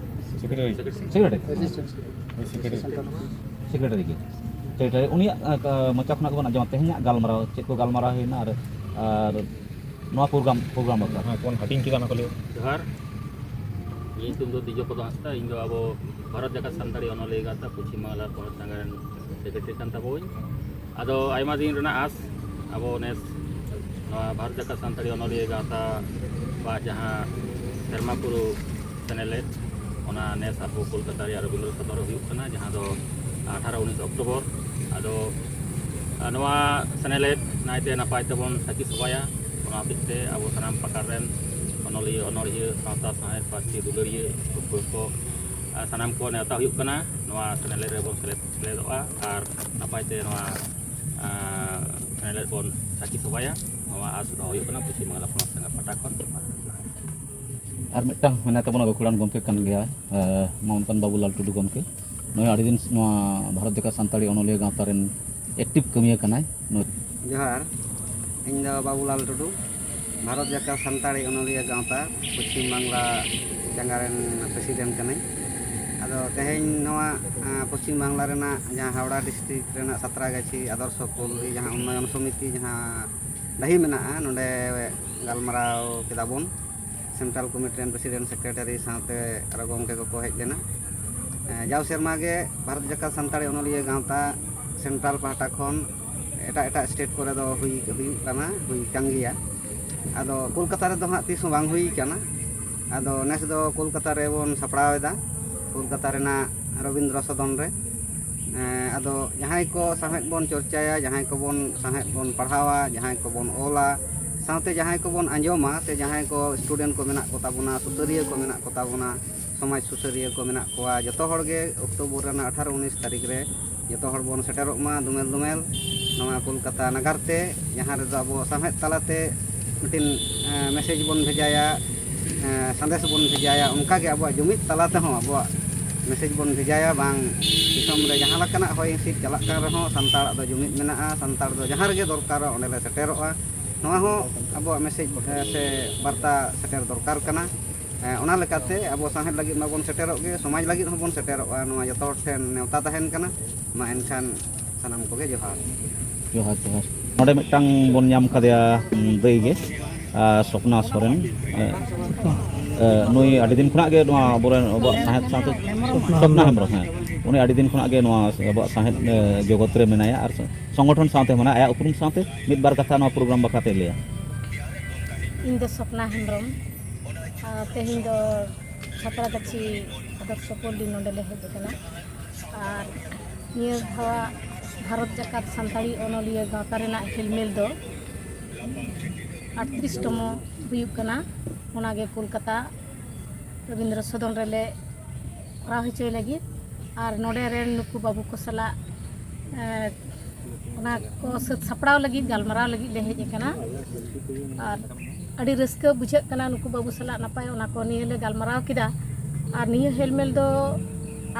ᱥᱮᱠᱨᱮᱴᱟᱨᱤ᱾ ᱥᱮᱠᱨᱮᱴᱟᱨᱤ᱾ Assistant secretary. ᱦᱳᱭ, ᱥᱮᱠᱨᱮᱴᱟᱨᱤ᱾ ᱥᱮᱠᱨᱮᱴᱟᱨᱤ ᱜᱮ᱾ ᱥᱮᱠᱨᱮᱴᱟᱨᱤ᱾ ᱩᱱᱤᱭᱟᱜ, ᱮ, ᱢᱚᱪᱟ ᱠᱷᱚᱱᱟᱜ ᱜᱮᱵᱚᱱ ᱟᱸᱡᱚᱢᱟ ᱛᱮᱦᱮᱧᱟᱜ ᱜᱟᱞᱢᱟᱨᱟᱣ, ᱪᱮᱫ ᱠᱚ ᱜᱟᱞᱢᱟᱨᱟᱣ ᱦᱩᱭᱱᱟ ᱟᱨ, ᱟᱨ ᱱᱚᱣᱟ ᱯᱨᱳᱜᱨᱟᱢ, ᱯᱨᱳᱜᱨᱟᱢ ᱵᱟᱠᱷᱨᱟ᱾ ᱦᱮᱸ, ᱠᱚᱱ ᱦᱟᱹᱴᱤᱧ ᱠᱮᱫᱟ ᱚᱱᱟ ᱠᱚ ᱞᱟᱹᱭ᱾ ᱡᱚᱦᱟᱨ, ᱤᱧᱟᱹᱜ ᱧᱩᱛᱩᱢ ᱫᱚ ᱫᱤᱡᱚ ᱯᱚᱫᱚ ᱦᱟᱸᱥᱫᱟ᱾ ᱤᱧ ᱫᱚ ᱟᱵᱚ ᱵᱷᱟᱨᱚᱛ ᱡᱟᱠᱟᱛ ᱥᱟᱱᱛᱟᱲᱤ ᱚᱱᱚᱞᱤᱭᱟᱹ ᱜᱟᱶᱛᱟ ᱯᱚᱪᱷᱤᱢ ᱵᱟᱝᱞᱟ ᱯᱚᱱᱚᱛ ᱪᱟᱸᱜᱟ ᱨᱮᱱ ᱥᱮᱠᱨᱮᱴᱟᱨᱤ ᱠᱟᱱ ᱛᱟᱵᱚᱣᱟᱹᱧ᱾ ᱟᱫᱚ ᱟᱭᱢᱟ ᱫᱤᱱ ᱨᱮᱱᱟᱜ ᱟᱸᱥ, ᱟᱵᱚ ᱱᱮᱥ ᱱᱚᱣᱟ ᱵᱷᱟᱨᱚᱛ ᱡᱟᱠᱟᱛ ᱥᱟᱱᱛᱟᱲᱤ ᱚᱱᱚᱞᱤᱭᱟᱹ ᱜᱟᱶᱛᱟ ᱵᱟ ᱡᱟᱦᱟᱸ ᱥᱮᱨᱢᱟ ᱯᱩᱨᱟᱹᱣ ᱥᱮᱱᱮᱞᱮᱫ, ᱚᱱᱟ ᱱᱮᱥ ᱟᱵᱚ ᱠᱳᱞᱠᱟᱛᱟ ᱨᱮᱭᱟᱜ ᱨᱚᱵᱤᱱᱫᱨᱚ ᱥᱚᱫᱚᱱ ᱨᱮ ᱦᱩᱭᱩᱜ ᱠᱟᱱᱟ, ᱡᱟᱦᱟᱸ ᱫᱚ ᱟᱴᱷᱟᱨᱚ ᱩᱱᱤᱥ ᱚᱠᱴᱳᱵᱚᱨ᱾ ᱟᱫᱚ, ᱟ, ᱱᱚᱣᱟ ᱥᱮᱱᱮᱞᱮᱫ ᱱᱟᱭᱛᱮ ᱱᱟᱯᱟᱭ ᱛᱮᱵᱚᱱ ᱥᱟᱹᱠᱷᱤ ᱥᱚᱵᱷᱟᱭᱟ᱾ ᱚᱱᱟ ᱦᱚᱛᱮᱡ ᱛᱮ ᱟᱵᱚ ᱥᱟᱱᱟᱢ ᱯᱟᱠᱟᱲ ᱨᱮᱱ ᱚᱱᱚᱞᱤᱭᱟᱹ, ᱚᱱᱚᱲᱦᱤᱭᱟᱹ, ᱥᱟᱶᱛᱟ ᱥᱟᱶᱦᱮᱫ, ᱯᱟᱹᱨᱥᱤ ᱫᱩᱞᱟᱹᱲᱤᱭᱟᱹ ᱯᱟᱹᱴᱷᱩᱣᱟᱹ ᱠᱚ, ᱟ, ᱥᱟᱱᱟᱢ ᱠᱚ ᱱᱮᱣᱛᱟ ᱦᱩᱭᱩᱜ ᱠᱟᱱᱟ ᱱᱚᱣᱟ ᱥᱮᱱᱮᱞᱮᱫ ᱨᱮᱵᱚᱱ ᱥᱮᱞᱮᱫ, ᱥᱮᱞᱮᱫᱚᱜᱼᱟ ᱟᱨ ᱱᱟᱯᱟᱭ ᱛᱮ ᱱᱚᱣᱟ, ᱟ, ᱥᱮᱱᱮᱞᱮᱫ ᱵᱚᱱ ᱥᱟᱹᱠᱷᱤ ᱥᱚᱵᱷᱟᱭᱟ᱾ ᱱᱚᱣᱟ ᱟᱥ ᱫᱚᱦᱚ ᱦᱩᱭᱩᱜ ᱠᱟᱱᱟ ᱯᱚᱪᱷᱤᱢ ᱵᱟᱝᱞᱟ ᱯᱚᱱᱚᱛ ᱥᱟᱸᱜᱷᱟ ᱯᱟᱦᱴᱟ ᱠᱷᱚᱱ᱾ ᱟᱨ ᱢᱤᱫᱴᱟᱝ ᱢᱮᱱᱟᱭ ᱛᱟᱵᱚᱱᱟ, ᱜᱟᱹᱠᱷᱩᱲᱟᱱ ᱜᱚᱢᱠᱮ ᱠᱟᱱ ᱜᱮᱭᱟᱭ, ᱮ, ᱢᱟᱱᱚᱛᱟᱱ ᱵᱟᱵᱩᱞᱟᱞ ᱴᱩᱰᱩ ᱜᱚᱢᱠᱮ᱾ ᱱᱩᱭ ᱦᱚᱸ ᱟᱹᱰᱤ ᱫᱤᱱ ᱱᱚᱣᱟ ᱵᱷᱟᱨᱚᱛ ᱡᱟᱠᱟᱛ ᱥᱟᱱᱛᱟᱲᱤ ᱚᱱᱚᱞᱤᱭᱟᱹ ᱜᱟᱶᱛᱟ ᱨᱮᱱ ᱮᱠᱴᱤᱵᱷ ᱠᱟᱹᱢᱤᱭᱟᱹ ᱠᱟᱱᱟᱭ᱾ ᱱᱩᱭ ᱡᱚᱦᱟᱨ, ᱤᱧ ᱫᱚ ᱵᱟᱵᱩᱞᱟᱞ ᱴᱩᱰᱩ, ᱵᱷᱟᱨᱚᱛ ᱡᱟᱠᱟᱛ ᱥᱟᱱᱛᱟᱲᱤ ᱚᱱᱚᱞᱤᱭᱟᱹ ᱜᱟᱶᱛᱟ ᱯᱚᱪᱷᱤᱢ ᱵᱟᱝᱞᱟ ᱪᱟᱸᱜᱟ ᱨᱮᱱ ᱯᱨᱮᱥᱤᱰᱮᱱᱴ ᱠᱟᱹᱱᱟᱹᱧ᱾ ᱟᱫᱚ ᱛᱮᱦᱮᱧ ᱱᱚᱣᱟ, ᱟ, ᱯᱚᱪᱷᱤᱢ ᱵᱟᱝᱞᱟ ᱨᱮᱱᱟᱜ ᱡᱟᱦᱟᱸ ᱦᱟᱣᱲᱟ ᱰᱤᱥᱴᱨᱤᱠᱴ ᱨᱮᱱᱟᱜ ᱥᱟᱛᱨᱟᱜᱟᱪᱷᱤ ᱟᱫᱚᱨᱥᱚ ᱯᱚᱞᱞᱤ ᱡᱟᱦᱟᱸ ᱩᱱᱱᱚᱭᱚᱱ ᱥᱚᱢᱤᱛᱤ ᱡᱟᱦᱟᱸ ᱰᱟᱹᱦᱤ ᱢᱮᱱᱟᱜᱼᱟ, ᱱᱚᱰᱮ ᱜᱟᱞᱢᱟᱨᱟᱣ ᱠᱮᱫᱟ ᱵᱚᱱ᱾ ᱥᱮᱱᱴᱨᱟᱞ ᱠᱚᱢᱤᱴᱤ ᱨᱮᱱ ᱯᱨᱮᱥᱤᱰᱮᱱᱴ, ᱥᱮᱠᱨᱮᱴᱟᱨᱤ ᱥᱟᱶᱛᱮ ᱟᱨᱚ ᱜᱚᱢᱠᱮ ᱠᱚᱠᱚ ᱦᱮᱡ ᱞᱮᱱᱟ᱾ ᱮ, ᱡᱟᱣ ᱥᱮᱨᱢᱟ ᱜᱮ ᱵᱷᱟᱨᱚᱛ ᱡᱟᱠᱟᱛ ᱥᱟᱱᱛᱟᱲᱤ ᱚᱱᱚᱞᱤᱭᱟᱹ ᱜᱟᱶᱛᱟ ᱥᱮᱱᱴᱨᱟᱞ ᱯᱟᱦᱴᱟ ᱠᱷᱚᱱ ᱮᱴᱟᱜ ᱮᱴᱟᱜ ᱥᱴᱮᱴ ᱠᱚᱨᱮ ᱫᱚ ᱦᱩᱭ, ᱦᱩᱭᱩᱜ ᱠᱟᱱᱟ, ᱦᱩᱭ ᱠᱟᱱ ᱜᱮᱭᱟ᱾ ᱟᱫᱚ ᱠᱳᱞᱠᱟᱛᱟ ᱨᱮᱫᱚ ᱦᱟᱸᱜ ᱛᱤᱥ ᱦᱚᱸ ᱵᱟᱝ ᱦᱩᱭ ᱠᱟᱱᱟ᱾ ᱟᱫᱚ ᱱᱮᱥ ᱫᱚ ᱠᱳᱞᱠᱟᱛᱟ ᱨᱮᱵᱚᱱ ᱥᱟᱯᱲᱟᱣ ᱮᱫᱟ, ᱠᱳᱞᱠᱟᱛᱟ ᱨᱮᱱᱟᱜ ᱨᱚᱵᱤᱱᱫᱨᱚ ᱥᱚᱫᱚᱱ ᱨᱮ᱾ ᱮᱸ, ᱟᱫᱚ ᱡᱟᱦᱟᱸᱭ ᱠᱚ ᱥᱟᱶᱦᱮᱫ ᱵᱚᱱ ᱪᱚᱨᱪᱟᱭᱟ, ᱡᱟᱦᱟᱸᱭ ᱠᱚᱵᱚᱱ ᱥᱟᱶᱦᱮᱫ ᱵᱚᱱ ᱯᱟᱲᱦᱟᱣᱟ, ᱡᱟᱦᱟᱸᱭ ᱠᱚᱵᱚᱱ ᱚᱞᱟ, ᱥᱟᱶᱛᱮ ᱡᱟᱦᱟᱸᱭ ᱠᱚᱵᱚᱱ ᱟᱸᱡᱚᱢᱟ, ᱥᱮ ᱡᱟᱦᱟᱸᱭ ᱠᱚ student ᱠᱚ ᱢᱮᱱᱟᱜ ᱠᱚ ᱛᱟᱵᱚᱱᱟ, ᱥᱩᱥᱟᱹᱨᱤᱭᱟᱹ ᱠᱚ ᱢᱮᱱᱟᱜ ᱠᱚ ᱛᱟᱵᱚᱱᱟ, ᱥᱚᱢᱟᱡᱽ ᱥᱩᱥᱟᱹᱨᱤᱭᱟᱹ ᱠᱚ ᱢᱮᱱᱟᱜ ᱠᱚᱣᱟ, ᱡᱚᱛᱚ ᱦᱚᱲ ᱜᱮ ᱚᱠᱴᱳᱵᱚᱨ ᱨᱮᱱᱟᱜ ᱟᱴᱷᱟᱨᱚ ᱩᱱᱤᱥ ᱛᱟᱹᱨᱤᱠᱷ ᱨᱮ ᱡᱚᱛᱚ ᱦᱚᱲ ᱵᱚᱱ ᱥᱮᱴᱮᱨᱚᱜ ᱢᱟ ᱫᱚᱢᱮᱞ ᱫᱚᱢᱮᱞ ᱱᱚᱣᱟ ᱠᱳᱞᱠᱟᱛᱟ ᱱᱟᱜᱟᱨ ᱛᱮ, ᱡᱟᱦᱟᱸ ᱨᱮᱫᱚ ᱟᱵᱚ ᱥᱟᱶᱦᱮᱫ ᱛᱟᱞᱟᱛᱮ ᱢᱤᱫᱴᱤᱱ, ᱮᱸ, message ᱵᱚᱱ ᱵᱷᱮᱡᱟᱭᱟ, ᱮᱸ, ᱥᱟᱸᱫᱮᱥ ᱵᱚᱱ ᱵᱷᱮᱡᱟᱭᱟ᱾ ᱚᱱᱠᱟᱜᱮ ᱟᱵᱚᱣᱟᱜ ᱡᱩᱢᱤᱫ ᱛᱟᱞᱟ ᱛᱮᱦᱚᱸ ᱟᱵᱚᱣᱟᱜ message ᱵᱚᱱ ᱵᱷᱮᱡᱟᱭᱟ, ᱵᱟᱝ ᱫᱤᱥᱚᱢ ᱨᱮ ᱡᱟᱦᱟᱸ ᱞᱮᱠᱟᱱᱟᱜ ᱦᱚᱭ ᱦᱤᱸᱥᱤᱫ ᱪᱟᱞᱟᱜ ᱠᱟᱱ ᱨᱮᱦᱚᱸ ᱥᱟᱱᱛᱟᱲᱟᱜ ᱫᱚ ᱡᱩᱢᱤᱫ ᱢᱮᱱᱟᱜᱼᱟ, ᱥᱟᱱᱛᱟᱲ ᱫᱚ ᱡᱟᱦᱟᱸ ᱨᱮᱜᱮ ᱫᱚᱨᱠᱟᱨᱚᱜ ᱚᱸᱰᱮ ᱞᱮ ᱥᱮᱴᱮᱨᱚᱜᱼᱟ᱾ ᱱᱚᱣᱟ ᱦᱚᱸ ᱟᱵᱚᱣᱟᱜ message, ᱮᱸ, ᱥᱮ ᱵᱟᱨᱛᱟ ᱥᱮᱴᱮᱨ ᱫᱚᱨᱠᱟᱨ ᱠᱟᱱᱟ᱾ ᱮᱸ, ᱚᱱᱟ ᱞᱮᱠᱟᱛᱮ ᱟᱵᱚ ᱥᱟᱶᱦᱮᱫ ᱞᱟᱹᱜᱤᱫ ᱢᱟᱵᱚᱱ ᱥᱮᱴᱮᱨᱚᱜ ᱜᱮ, ᱥᱚᱢᱟᱡᱽ ᱞᱟᱹᱜᱤᱫ ᱦᱚᱸᱵᱚᱱ ᱥᱮᱴᱮᱨᱚᱜᱼᱟ᱾ ᱱᱚᱣᱟ ᱡᱚᱛᱚ ᱦᱚᱲ ᱴᱷᱮᱱ ᱱᱮᱣᱛᱟ ᱛᱟᱦᱮᱱ ᱠᱟᱱᱟ᱾ ᱢᱟ ᱮᱱᱠᱷᱟᱱ ᱥᱟᱱᱟᱢ ᱠᱚᱜᱮ ᱡᱚᱦᱟᱨ᱾ ᱡᱚᱦᱟᱨ, ᱡᱚᱦᱟᱨ᱾ ᱱᱚᱰᱮ ᱢᱤᱫᱴᱟᱝ ᱵᱚᱱ ᱧᱟᱢ ᱠᱟᱫᱮᱭᱟ, ᱩᱢ, ᱫᱟᱹᱭ ᱜᱮ, ᱟᱨ ᱥᱚᱯᱱᱟ ᱥᱚᱨᱮᱱ᱾ ᱮ, ᱮ, ᱱᱩᱭ ᱟᱹᱰᱤ ᱫᱤᱱ ᱠᱷᱚᱱᱟᱜ ᱜᱮ ᱱᱚᱣᱟ ᱟᱵᱚᱨᱮᱱ ᱟᱵᱚᱣᱟᱜ ᱥᱟᱶᱦᱮᱫ ᱥᱟᱶᱛᱮ, ᱥᱚᱯᱱᱟ ᱦᱮᱢᱵᱨᱚᱢ, ᱦᱮᱸ, ᱩᱱᱤ ᱟᱹᱰᱤ ᱫᱤᱱ ᱠᱷᱚᱱᱟᱜ ᱜᱮ ᱱᱚᱣᱟ ᱟᱵᱚᱣᱟᱜ ᱥᱟᱶᱦᱮᱫ, ᱮ, ᱡᱚᱜᱚᱛ ᱨᱮ ᱢᱮᱱᱟᱭᱟ ᱟᱨ ᱥᱚᱝᱜᱚᱴᱷᱚᱱ ᱥᱟᱶᱛᱮ ᱢᱮᱱᱟᱭᱟ᱾ ᱟᱭᱟᱜ ᱩᱯᱨᱩᱢ ᱥᱟᱶᱛᱮ ᱢᱤᱫ ᱵᱟᱨ ᱠᱟᱛᱷᱟ ᱱᱚᱣᱟ program ᱵᱟᱠᱷᱨᱟ ᱛᱮ ᱞᱟᱹᱭᱟ᱾ ᱤᱧ ᱫᱚ ᱥᱚᱯᱱᱟ ᱦᱮᱢᱵᱨᱚᱢ᱾ ᱟᱨ ᱛᱮᱦᱮᱧ ᱫᱚ ᱪᱷᱟᱛᱨᱟᱜᱟᱪᱷᱤ ᱟᱫᱚᱨᱥᱚ ᱯᱚᱞᱞᱤ ᱱᱚᱰᱮ ᱞᱮ ᱦᱮᱡ ᱟᱠᱟᱱᱟ᱾ ᱟᱨ ᱱᱤᱭᱟᱹ ᱫᱷᱟᱣ ᱵᱷᱟᱨᱚᱛ ᱡᱟᱠᱟᱛ ᱥᱟᱱᱛᱟᱲᱤ ᱚᱱᱚᱞᱤᱭᱟᱹ ᱜᱟᱶᱛᱟ ᱨᱮᱱᱟᱜ ᱦᱮᱞᱢᱮᱞ ᱫᱚ ᱟᱴᱛᱨᱤᱥ ᱛᱚᱢᱚ ᱦᱩᱭᱩᱜ ᱠᱟᱱᱟ᱾ ᱚᱱᱟᱜᱮ ᱠᱳᱞᱠᱟᱛᱟ ᱨᱚᱵᱤᱱᱫᱨᱚ ᱥᱚᱫᱚᱱ ᱨᱮᱞᱮ ᱠᱚᱨᱟᱣ ᱦᱚᱪᱚᱭ ᱞᱟᱹᱜᱤᱫ᱾ ᱟᱨ ᱱᱚᱰᱮ ᱨᱮᱱ ᱱᱩᱠᱩ ᱵᱟᱹᱵᱩ ᱠᱚ ᱥᱟᱞᱟᱜ, ᱮᱸ, ᱚᱱᱟ ᱠᱚ ᱥᱟᱹᱛ ᱥᱟᱯᱲᱟᱣ ᱞᱟᱹᱜᱤᱫ, ᱜᱟᱞᱢᱟᱨᱟᱣ ᱞᱟᱹᱜᱤᱫ ᱞᱮ ᱦᱮᱡ ᱟᱠᱟᱱᱟ᱾ ᱟᱨ ᱟᱹᱰᱤ ᱨᱟᱹᱥᱠᱟᱹ ᱵᱩᱡᱷᱟᱹᱜ ᱠᱟᱱᱟ ᱱᱩᱠᱩ ᱵᱟᱹᱵᱩ ᱥᱟᱞᱟᱜ ᱱᱟᱯᱟᱭ ᱚᱱᱟ ᱠᱚ ᱱᱤᱭᱟᱹ ᱞᱮ ᱜᱟᱞᱢᱟᱨᱟᱣ ᱠᱮᱫᱟ᱾ ᱟᱨ ᱱᱤᱭᱟᱹ ᱦᱮᱞᱢᱮᱞ ᱫᱚ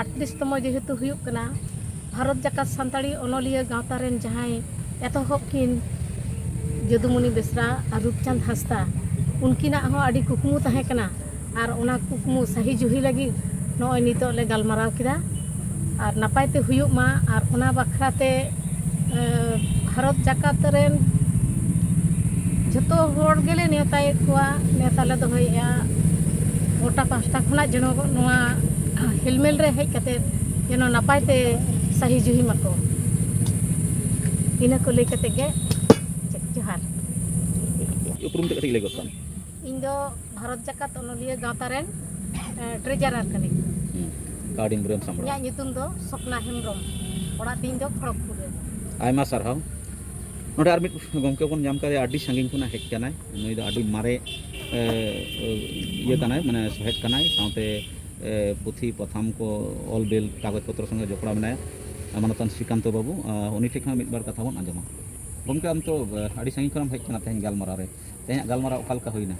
ᱟᱴᱛᱨᱤᱥ ᱛᱚᱢᱚ ᱡᱮᱦᱮᱛᱩ ᱦᱩᱭᱩᱜ ᱠᱟᱱᱟ, ᱵᱷᱟᱨᱚᱛ ᱡᱟᱠᱟᱛ ᱥᱟᱱᱛᱟᱲᱤ ᱚᱱᱚᱞᱤᱭᱟᱹ ᱜᱟᱶᱛᱟ ᱨᱮᱱ ᱡᱟᱦᱟᱸᱭ ᱮᱛᱚᱦᱚᱵ ᱠᱤᱱ, ᱡᱚᱫᱩᱢᱚᱱᱤ ᱵᱮᱥᱨᱟ ᱟᱨ ᱨᱩᱯᱪᱟᱸᱫᱽ ᱦᱟᱸᱥᱫᱟ, ᱩᱱᱠᱤᱱᱟᱜ ᱦᱚᱸ ᱟᱹᱰᱤ ᱠᱩᱠᱢᱩ ᱛᱟᱦᱮᱸ ᱠᱟᱱᱟ᱾ ᱟᱨ ᱚᱱᱟ ᱠᱩᱠᱢᱩ ᱥᱟᱹᱦᱤ ᱡᱩᱦᱤ ᱞᱟᱹᱜᱤᱫ ᱱᱚᱜᱼᱚᱭ ᱱᱤᱛᱚᱜ ᱞᱮ ᱜᱟᱞᱢᱟᱨᱟᱣ ᱠᱮᱫᱟ᱾ ᱟᱨ ᱱᱟᱯᱟᱭ ᱛᱮ ᱦᱩᱭᱩᱜ ᱢᱟ, ᱟᱨ ᱚᱱᱟ ᱵᱟᱠᱷᱨᱟ ᱛᱮ, ᱮ, ᱵᱷᱟᱨᱚᱛ ᱡᱟᱠᱟᱛ ᱨᱮᱱ ᱡᱷᱚᱛᱚ ᱦᱚᱲ ᱜᱮᱞᱮ ᱱᱮᱣᱛᱟᱭᱮᱫ ᱠᱚᱣᱟ, ᱱᱮᱣᱛᱟ ᱞᱮ ᱫᱚᱦᱚᱭᱮᱫᱼᱟ᱾ ᱜᱚᱴᱟ ᱯᱟᱦᱴᱟ ᱠᱷᱚᱱᱟᱜ ᱡᱮᱱᱚ ᱱᱚᱣᱟ ᱦᱮᱞᱢᱮᱞ ᱨᱮ ᱦᱮᱡ ᱠᱟᱛᱮ ᱡᱮᱱᱚ ᱱᱟᱯᱟᱭ ᱛᱮ ᱥᱟᱹᱦᱤ ᱡᱩᱦᱤ ᱢᱟᱠᱚ᱾ ᱤᱱᱟᱹ ᱠᱚ ᱞᱟᱹᱭ ᱠᱟᱛᱮ ᱜᱮ ᱡᱚᱦᱟᱨ᱾ ᱩᱯᱨᱩᱢ ᱛᱮ ᱠᱟᱹᱴᱤᱡ ᱞᱟᱹᱭ ᱜᱚᱫ ᱠᱟᱜ ᱢᱮ᱾ ᱤᱧ ᱫᱚ ᱵᱷᱟᱨᱚᱛ ᱡᱟᱠᱟᱛ ᱚᱱᱚᱞᱤᱭᱟᱹ ᱜᱟᱶᱛᱟ ᱨᱮᱱ ᱴᱨᱮᱡᱟᱨᱟᱨ ᱠᱟᱹᱱᱟᱹᱧ᱾ ᱠᱟᱨᱰ ᱤᱧ ᱵᱨᱮᱢ ᱥᱟᱢᱵᱲᱟᱣ᱾ ᱤᱧᱟᱹᱜ ᱧᱩᱛᱩᱢ ᱫᱚ ᱥᱚᱯᱱᱟ ᱦᱮᱢᱵᱨᱚᱢ᱾ ᱚᱲᱟᱜ ᱛᱤᱧ ᱫᱚ ᱠᱷᱚᱲᱚᱜᱽᱯᱩᱨ ᱨᱮ᱾ ᱟᱭᱢᱟ ᱥᱟᱨᱦᱟᱣ᱾ ᱱᱚᱰᱮ ᱟᱨ ᱢᱤᱫ ᱜᱚᱢᱠᱮ ᱵᱚᱱ ᱧᱟᱢ ᱠᱟᱫᱮᱭᱟ, ᱟᱹᱰᱤ ᱥᱟᱺᱜᱤᱧ ᱠᱷᱚᱱᱟᱜ ᱦᱮᱡ ᱠᱟᱱᱟᱭ᱾ ᱱᱩᱭ ᱫᱚ ᱟᱹᱰᱤ ᱢᱟᱨᱮ ᱮ, ᱤᱭᱟᱹ ᱠᱟᱱᱟᱭ, ᱢᱟᱱᱮ ᱥᱚᱦᱮᱫ ᱠᱟᱱᱟᱭ, ᱥᱟᱶᱛᱮ ᱮ, ᱯᱩᱛᱷᱤ ᱯᱟᱛᱷᱟᱢ ᱠᱚ ᱚᱞ ᱵᱤᱞ ᱠᱟᱜᱚᱡᱽ ᱯᱚᱛᱨᱚ ᱥᱚᱸᱜᱮ ᱡᱚᱯᱲᱟᱣ ᱢᱮᱱᱟᱭᱟ ᱢᱟᱱᱚᱛᱟᱱ ᱥᱨᱤᱠᱟᱱᱛᱚ ᱵᱟᱹᱵᱩ᱾ ᱟ, ᱩᱱᱤ ᱴᱷᱮᱱ ᱠᱷᱚᱱ ᱢᱤᱫ ᱵᱟᱨ ᱠᱟᱛᱷᱟ ᱵᱚᱱ ᱟᱸᱡᱚᱢᱟ᱾ ᱜᱚᱢᱠᱮ, ᱟᱢ ᱛᱚ ᱮ, ᱟᱹᱰᱤ ᱥᱟᱺᱜᱤᱧ ᱠᱷᱚᱱᱮᱢ ᱦᱮᱡ ᱠᱟᱱᱟ ᱛᱮᱦᱮᱧ ᱜᱟᱞᱢᱟᱨᱟᱣ ᱨᱮ, ᱛᱮᱦᱮᱧᱟᱜ ᱜᱟᱞᱢᱟᱨᱟᱣ ᱚᱠᱟ ᱞᱮᱠᱟ ᱦᱩᱭᱱᱟ?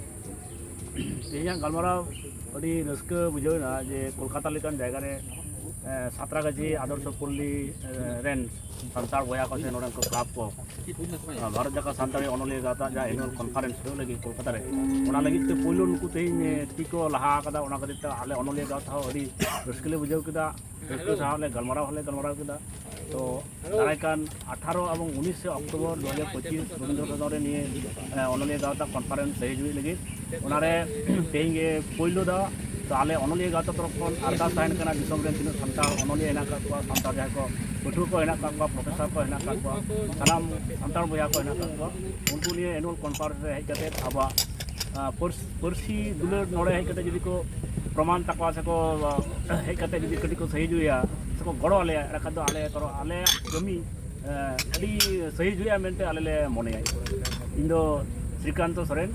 ᱛᱮᱦᱮᱧᱟᱜ ᱜᱟᱞᱢᱟᱨᱟᱣ ᱟᱹᱰᱤ ᱨᱟᱹᱥᱠᱟᱹ ᱵᱩᱡᱷᱟᱹᱣ ᱮᱱᱟ ᱡᱮ ᱠᱳᱞᱠᱟᱛᱟ ᱞᱮᱠᱟᱱ ᱡᱟᱭᱜᱟ ᱨᱮ ᱮ, ᱥᱟᱸᱛᱨᱟᱜᱟᱪᱷᱤ ᱟᱫᱚᱨᱥᱚ ᱯᱚᱞᱞᱤ ᱮ, ᱨᱮᱱ ᱥᱟᱱᱛᱟᱲ ᱵᱚᱭᱦᱟ ᱠᱚ ᱥᱮ ᱱᱚᱰᱮᱱ ᱠᱚ ᱠᱞᱟᱵᱽ ᱠᱚ ᱟᱨ ᱵᱷᱟᱨᱚᱛ ᱡᱟᱠᱟᱛ ᱥᱟᱱᱛᱟᱲᱤ ᱚᱱᱚᱞᱤᱭᱟᱹ ᱜᱟᱶᱛᱟ ᱡᱟᱦᱟᱸ ᱮᱱᱩᱣᱟᱞ ᱠᱚᱱᱯᱷᱟᱨᱮᱱᱥ ᱦᱩᱭᱩᱜ ᱞᱟᱹᱜᱤᱫ ᱠᱳᱞᱠᱟᱛᱟ ᱨᱮ, ᱚᱱᱟ ᱞᱟᱹᱜᱤᱫ ᱛᱮ ᱯᱳᱭᱞᱳ ᱱᱩᱠᱩ ᱛᱮᱦᱮᱧ ᱮ, ᱛᱤ ᱠᱚ ᱞᱟᱦᱟ ᱟᱠᱟᱫᱟ᱾ ᱚᱱᱟ ᱠᱷᱟᱹᱛᱤᱨ ᱛᱮ ᱟᱞᱮ ᱚᱱᱚᱞᱤᱭᱟᱹ ᱜᱟᱶᱛᱟ ᱦᱚᱸ ᱟᱹᱰᱤ ᱨᱟᱹᱥᱠᱟᱹ ᱞᱮ ᱵᱩᱡᱷᱟᱹᱣ ᱠᱮᱫᱟ, ᱨᱟᱹᱥᱠᱟᱹ ᱥᱟᱶ ᱞᱮ ᱜᱟᱞᱢᱟᱨᱟᱣ ᱦᱚᱸᱞᱮ ᱜᱟᱞᱢᱟᱨᱟᱣ ᱠᱮᱫᱟ᱾ ᱛᱚ ᱫᱟᱨᱟᱭ ᱠᱟᱱ ᱟᱴᱷᱟᱨᱚ ᱮᱵᱚᱝ ᱩᱱᱤᱥᱮ ᱚᱠᱴᱳᱵᱚᱨ ᱫᱩ ᱦᱟᱡᱟᱨ ᱯᱚᱸᱪᱤᱥ ᱨᱚᱵᱤᱱᱫᱨᱚ ᱥᱚᱫᱚᱱ ᱨᱮ ᱱᱤᱭᱟᱹ ᱮ, ᱚᱱᱚᱞᱤᱭᱟᱹ ᱜᱟᱶᱛᱟ ᱠᱚᱱᱯᱷᱟᱨᱮᱱᱥ ᱥᱟᱹᱦᱤᱡᱩᱜ ᱞᱟᱹᱜᱤᱫ, ᱚᱱᱟᱨᱮ ᱛᱮᱦᱮᱧ ᱜᱮ ᱯᱳᱭᱞᱳ ᱫᱷᱟᱣ᱾ ᱛᱚ ᱟᱞᱮ ᱚᱱᱚᱞᱤᱭᱟᱹ ᱜᱟᱶᱛᱟ ᱛᱚᱨᱚᱯ ᱠᱷᱚᱱ ᱟᱨᱫᱟᱥ ᱛᱟᱦᱮᱱ ᱠᱟᱱᱟ, ᱫᱤᱥᱚᱢ ᱨᱮᱱ ᱛᱤᱱᱟᱹᱜ ᱥᱟᱱᱛᱟᱲ ᱚᱱᱚᱞᱤᱭᱟᱹ ᱦᱮᱱᱟᱜ ᱟᱠᱟᱫ ᱠᱚᱣᱟ, ᱥᱟᱱᱛᱟᱲ ᱡᱟᱦᱟᱸᱭ ᱠᱚ ᱯᱟᱹᱴᱷᱩᱣᱟᱹ ᱠᱚ ᱦᱮᱱᱟᱜ ᱟᱠᱟᱫ ᱠᱚᱣᱟ, ᱯᱨᱚᱯᱷᱮᱥᱟᱨ ᱠᱚ ᱦᱮᱱᱟᱜ ᱟᱠᱟᱫ ᱠᱚᱣᱟ, ᱥᱟᱱᱟᱢ ᱥᱟᱱᱛᱟᱲ ᱵᱚᱭᱦᱟ ᱠᱚ ᱦᱮᱱᱟᱜ ᱟᱠᱟᱫ ᱠᱚᱣᱟ, ᱩᱱᱠᱩ ᱱᱤᱭᱟᱹ ᱮᱱᱩᱣᱟᱞ ᱠᱚᱱᱯᱷᱟᱨᱮᱱᱥ ᱨᱮ ᱦᱮᱡ ᱠᱟᱛᱮ ᱟᱵᱚᱣᱟᱜ ᱟ, ᱯᱟᱹᱨᱥ-, ᱯᱟᱹᱨᱥᱤ ᱫᱩᱞᱟᱹᱲ ᱱᱚᱰᱮ ᱦᱮᱡ ᱠᱟᱛᱮ ᱡᱩᱫᱤ ᱠᱚ ᱯᱨᱚᱢᱟᱱ ᱛᱟᱠᱚᱣᱟ ᱥᱮᱠᱚ, ᱟ, ᱦᱮᱡ ᱠᱟᱛᱮ ᱡᱩᱫᱤ ᱠᱟᱹᱴᱤᱡ ᱠᱚ ᱥᱟᱹᱦᱤᱡᱩᱭᱟ ᱥᱮᱠᱚ ᱜᱚᱲᱚ ᱟᱞᱮᱭᱟ, ᱮᱸᱰᱮᱠᱷᱟᱱ ᱫᱚ ᱟᱞᱮ ᱛᱚᱨᱚ-, ᱟᱞᱮᱭᱟᱜ ᱠᱟᱹᱢᱤ ᱮ, ᱟᱹᱰᱤ ᱥᱟᱹᱦᱤ ᱦᱩᱭᱩᱜᱼᱟ ᱢᱮᱱᱛᱮ ᱟᱞᱮ ᱞᱮ ᱢᱚᱱᱮᱭᱟ᱾ ᱤᱧ ᱫᱚ ᱥᱨᱤᱠᱟᱱᱛᱚ ᱥᱚᱨᱮᱱ,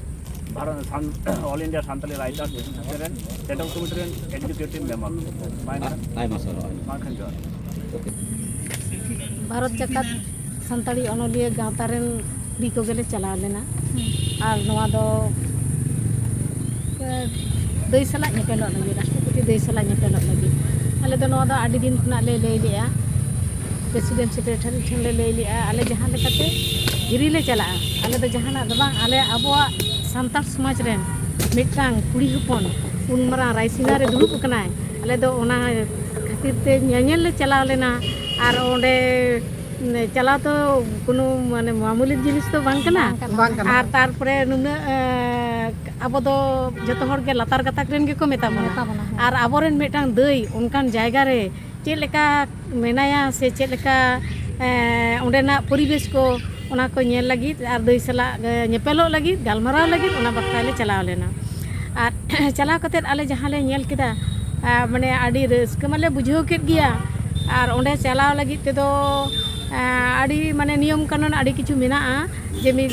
ᱵᱷᱟᱨᱚᱛ ᱥᱟᱱ-, All India Santali Writers Association ᱨᱮᱱ ᱥᱮᱱᱴᱨᱟᱞ ᱠᱚᱢᱤᱴᱤ ᱨᱮᱱ ᱮᱠᱡᱤᱠᱤᱭᱩᱴᱤᱵᱷ ᱢᱮᱢᱵᱟᱨ᱾ ᱢᱟ ᱮᱱᱠᱷᱟᱱ ᱟᱭᱢᱟ ᱥᱟᱨᱦᱟᱣ, ᱟᱭᱢᱟ᱾ ᱢᱟ ᱮᱱᱠᱷᱟᱱ ᱡᱚᱦᱟᱨ᱾ ᱵᱷᱟᱨᱚᱛ ᱡᱟᱠᱟᱛ ᱥᱟᱱᱛᱟᱲᱤ ᱚᱱᱚᱞᱤᱭᱟᱹ ᱜᱟᱶᱛᱟ ᱨᱮᱱ ᱠᱩᱲᱤ ᱠᱚᱜᱮ ᱞᱮ ᱪᱟᱞᱟᱣ ᱞᱮᱱᱟ᱾ ᱟᱨ ᱱᱚᱣᱟ ᱫᱚ ᱮ, ᱫᱟᱹᱭ ᱥᱟᱞᱟᱜ ᱧᱮᱯᱮᱞᱚᱜ ᱞᱟᱹᱜᱤᱫ, ᱨᱟᱥᱴᱨᱚᱯᱚᱛᱤ ᱫᱟᱹᱭ ᱥᱟᱞᱟᱜ ᱧᱮᱯᱮᱞᱚᱜ ᱞᱟᱹᱜᱤᱫ᱾ ᱟᱞᱮ ᱫᱚ ᱱᱚᱣᱟ ᱫᱚ ᱟᱹᱰᱤ ᱫᱤᱱ ᱠᱷᱚᱱᱟᱜ ᱞᱮ ᱞᱟᱹᱭ ᱞᱮᱜᱼᱟ, ᱯᱨᱮᱥᱤᱰᱮᱱᱴ ᱥᱮᱠᱨᱮᱴᱟᱨᱤ ᱴᱷᱮᱱ ᱞᱮ ᱞᱟᱹᱭ ᱞᱮᱜᱼᱟ, ᱟᱞᱮ ᱡᱟᱦᱟᱸ ᱞᱮᱠᱟᱛᱮ ᱦᱤᱨᱤ ᱞᱮ ᱪᱟᱞᱟᱜᱼᱟ, ᱟᱞᱮ ᱫᱚ ᱡᱟᱦᱟᱱᱟᱜ ᱫᱚ ᱵᱟᱝ, ᱟᱞᱮ ᱟᱵᱚᱣᱟᱜ ᱥᱟᱱᱛᱟᱲ ᱥᱚᱢᱟᱡᱽ ᱨᱮᱱ ᱢᱤᱫᱴᱟᱝ ᱠᱩᱲᱤ ᱦᱚᱯᱚᱱ ᱩᱱ ᱢᱟᱨᱟᱝ ᱨᱟᱭᱥᱤᱱᱟ ᱨᱮ ᱫᱩᱲᱩᱵ ᱟᱠᱟᱱᱟᱭ᱾ ᱟᱞᱮ ᱫᱚ ᱚᱱᱟ ᱠᱷᱟᱹᱛᱤᱨ ᱛᱮ ᱧᱮᱧᱮᱞ ᱞᱮ ᱪᱟᱞᱟᱣ ᱞᱮᱱᱟ᱾ ᱟᱨ ᱚᱸᱰᱮ ᱪᱟᱞᱟᱣ ᱫᱚ ᱠᱳᱱᱳ ᱢᱟᱱᱮ ᱢᱟᱢᱩᱞᱤ ᱡᱤᱱᱤᱥ ᱫᱚ ᱵᱟᱝ ᱠᱟᱱᱟ᱾ ᱵᱟᱝ ᱠᱟᱱᱟ᱾ ᱟᱨ ᱛᱟᱨᱯᱚᱨᱮ ᱱᱩᱱᱟᱹᱜ ᱮ, ᱟᱵᱚ ᱫᱚ ᱡᱚᱛᱚ ᱦᱚᱲ ᱜᱮ ᱞᱟᱛᱟᱨ ᱜᱟᱛᱟᱠ ᱨᱮᱱ ᱜᱮᱠᱚ ᱢᱮᱛᱟ ᱵᱚᱱᱟ᱾ ᱢᱮᱛᱟ ᱵᱚᱱᱟ, ᱦᱮᱸ᱾ ᱟᱨ ᱟᱵᱚᱨᱮᱱ ᱢᱤᱫᱴᱟᱝ ᱫᱟᱹᱭ ᱚᱱᱠᱟᱱ ᱡᱟᱭᱜᱟ ᱨᱮ ᱪᱮᱫ ᱞᱮᱠᱟ ᱢᱮᱱᱟᱭᱟ ᱥᱮ ᱪᱮᱫ ᱞᱮᱠᱟ ᱮ, ᱚᱸᱰᱮᱱᱟᱜ ᱯᱚᱨᱤᱵᱮᱥ ᱠᱚ, ᱚᱱᱟ ᱠᱚ ᱧᱮᱞ ᱞᱟᱹᱜᱤᱫ ᱟᱨ ᱫᱟᱹᱭ ᱥᱟᱞᱟᱜ ᱮ, ᱧᱮᱯᱮᱞᱚᱜ ᱞᱟᱹᱜᱤᱫ, ᱜᱟᱞᱢᱟᱨᱟᱣ ᱞᱟᱹᱜᱤᱫ ᱚᱱᱟ ᱵᱟᱠᱷᱨᱟ ᱞᱮ ᱪᱟᱞᱟᱣ ᱞᱮᱱᱟ᱾ ᱟᱨ ᱪᱟᱞᱟᱣ ᱠᱟᱛᱮᱫ ᱟᱞᱮ ᱡᱟᱦᱟᱸ ᱞᱮ ᱧᱮᱞ ᱠᱮᱫᱟ, ᱟᱨ ᱢᱟᱱᱮ ᱟᱹᱰᱤ ᱨᱟᱹᱥᱠᱟᱹ ᱢᱟᱞᱮ ᱵᱩᱡᱷᱟᱹᱣ ᱠᱮᱫ ᱜᱮᱭᱟ᱾ ᱟᱨ ᱚᱸᱰᱮ ᱪᱟᱞᱟᱣ ᱞᱟᱹᱜᱤᱫ ᱛᱮᱫᱚ ᱟᱹᱰᱤ ᱢᱟᱱᱮ ᱱᱤᱭᱚᱢ ᱠᱟᱹᱱᱩᱱ ᱟᱹᱰᱤ ᱠᱤᱪᱷᱩ ᱢᱮᱱᱟᱜᱼᱟ᱾ ᱡᱮ ᱢᱤᱫ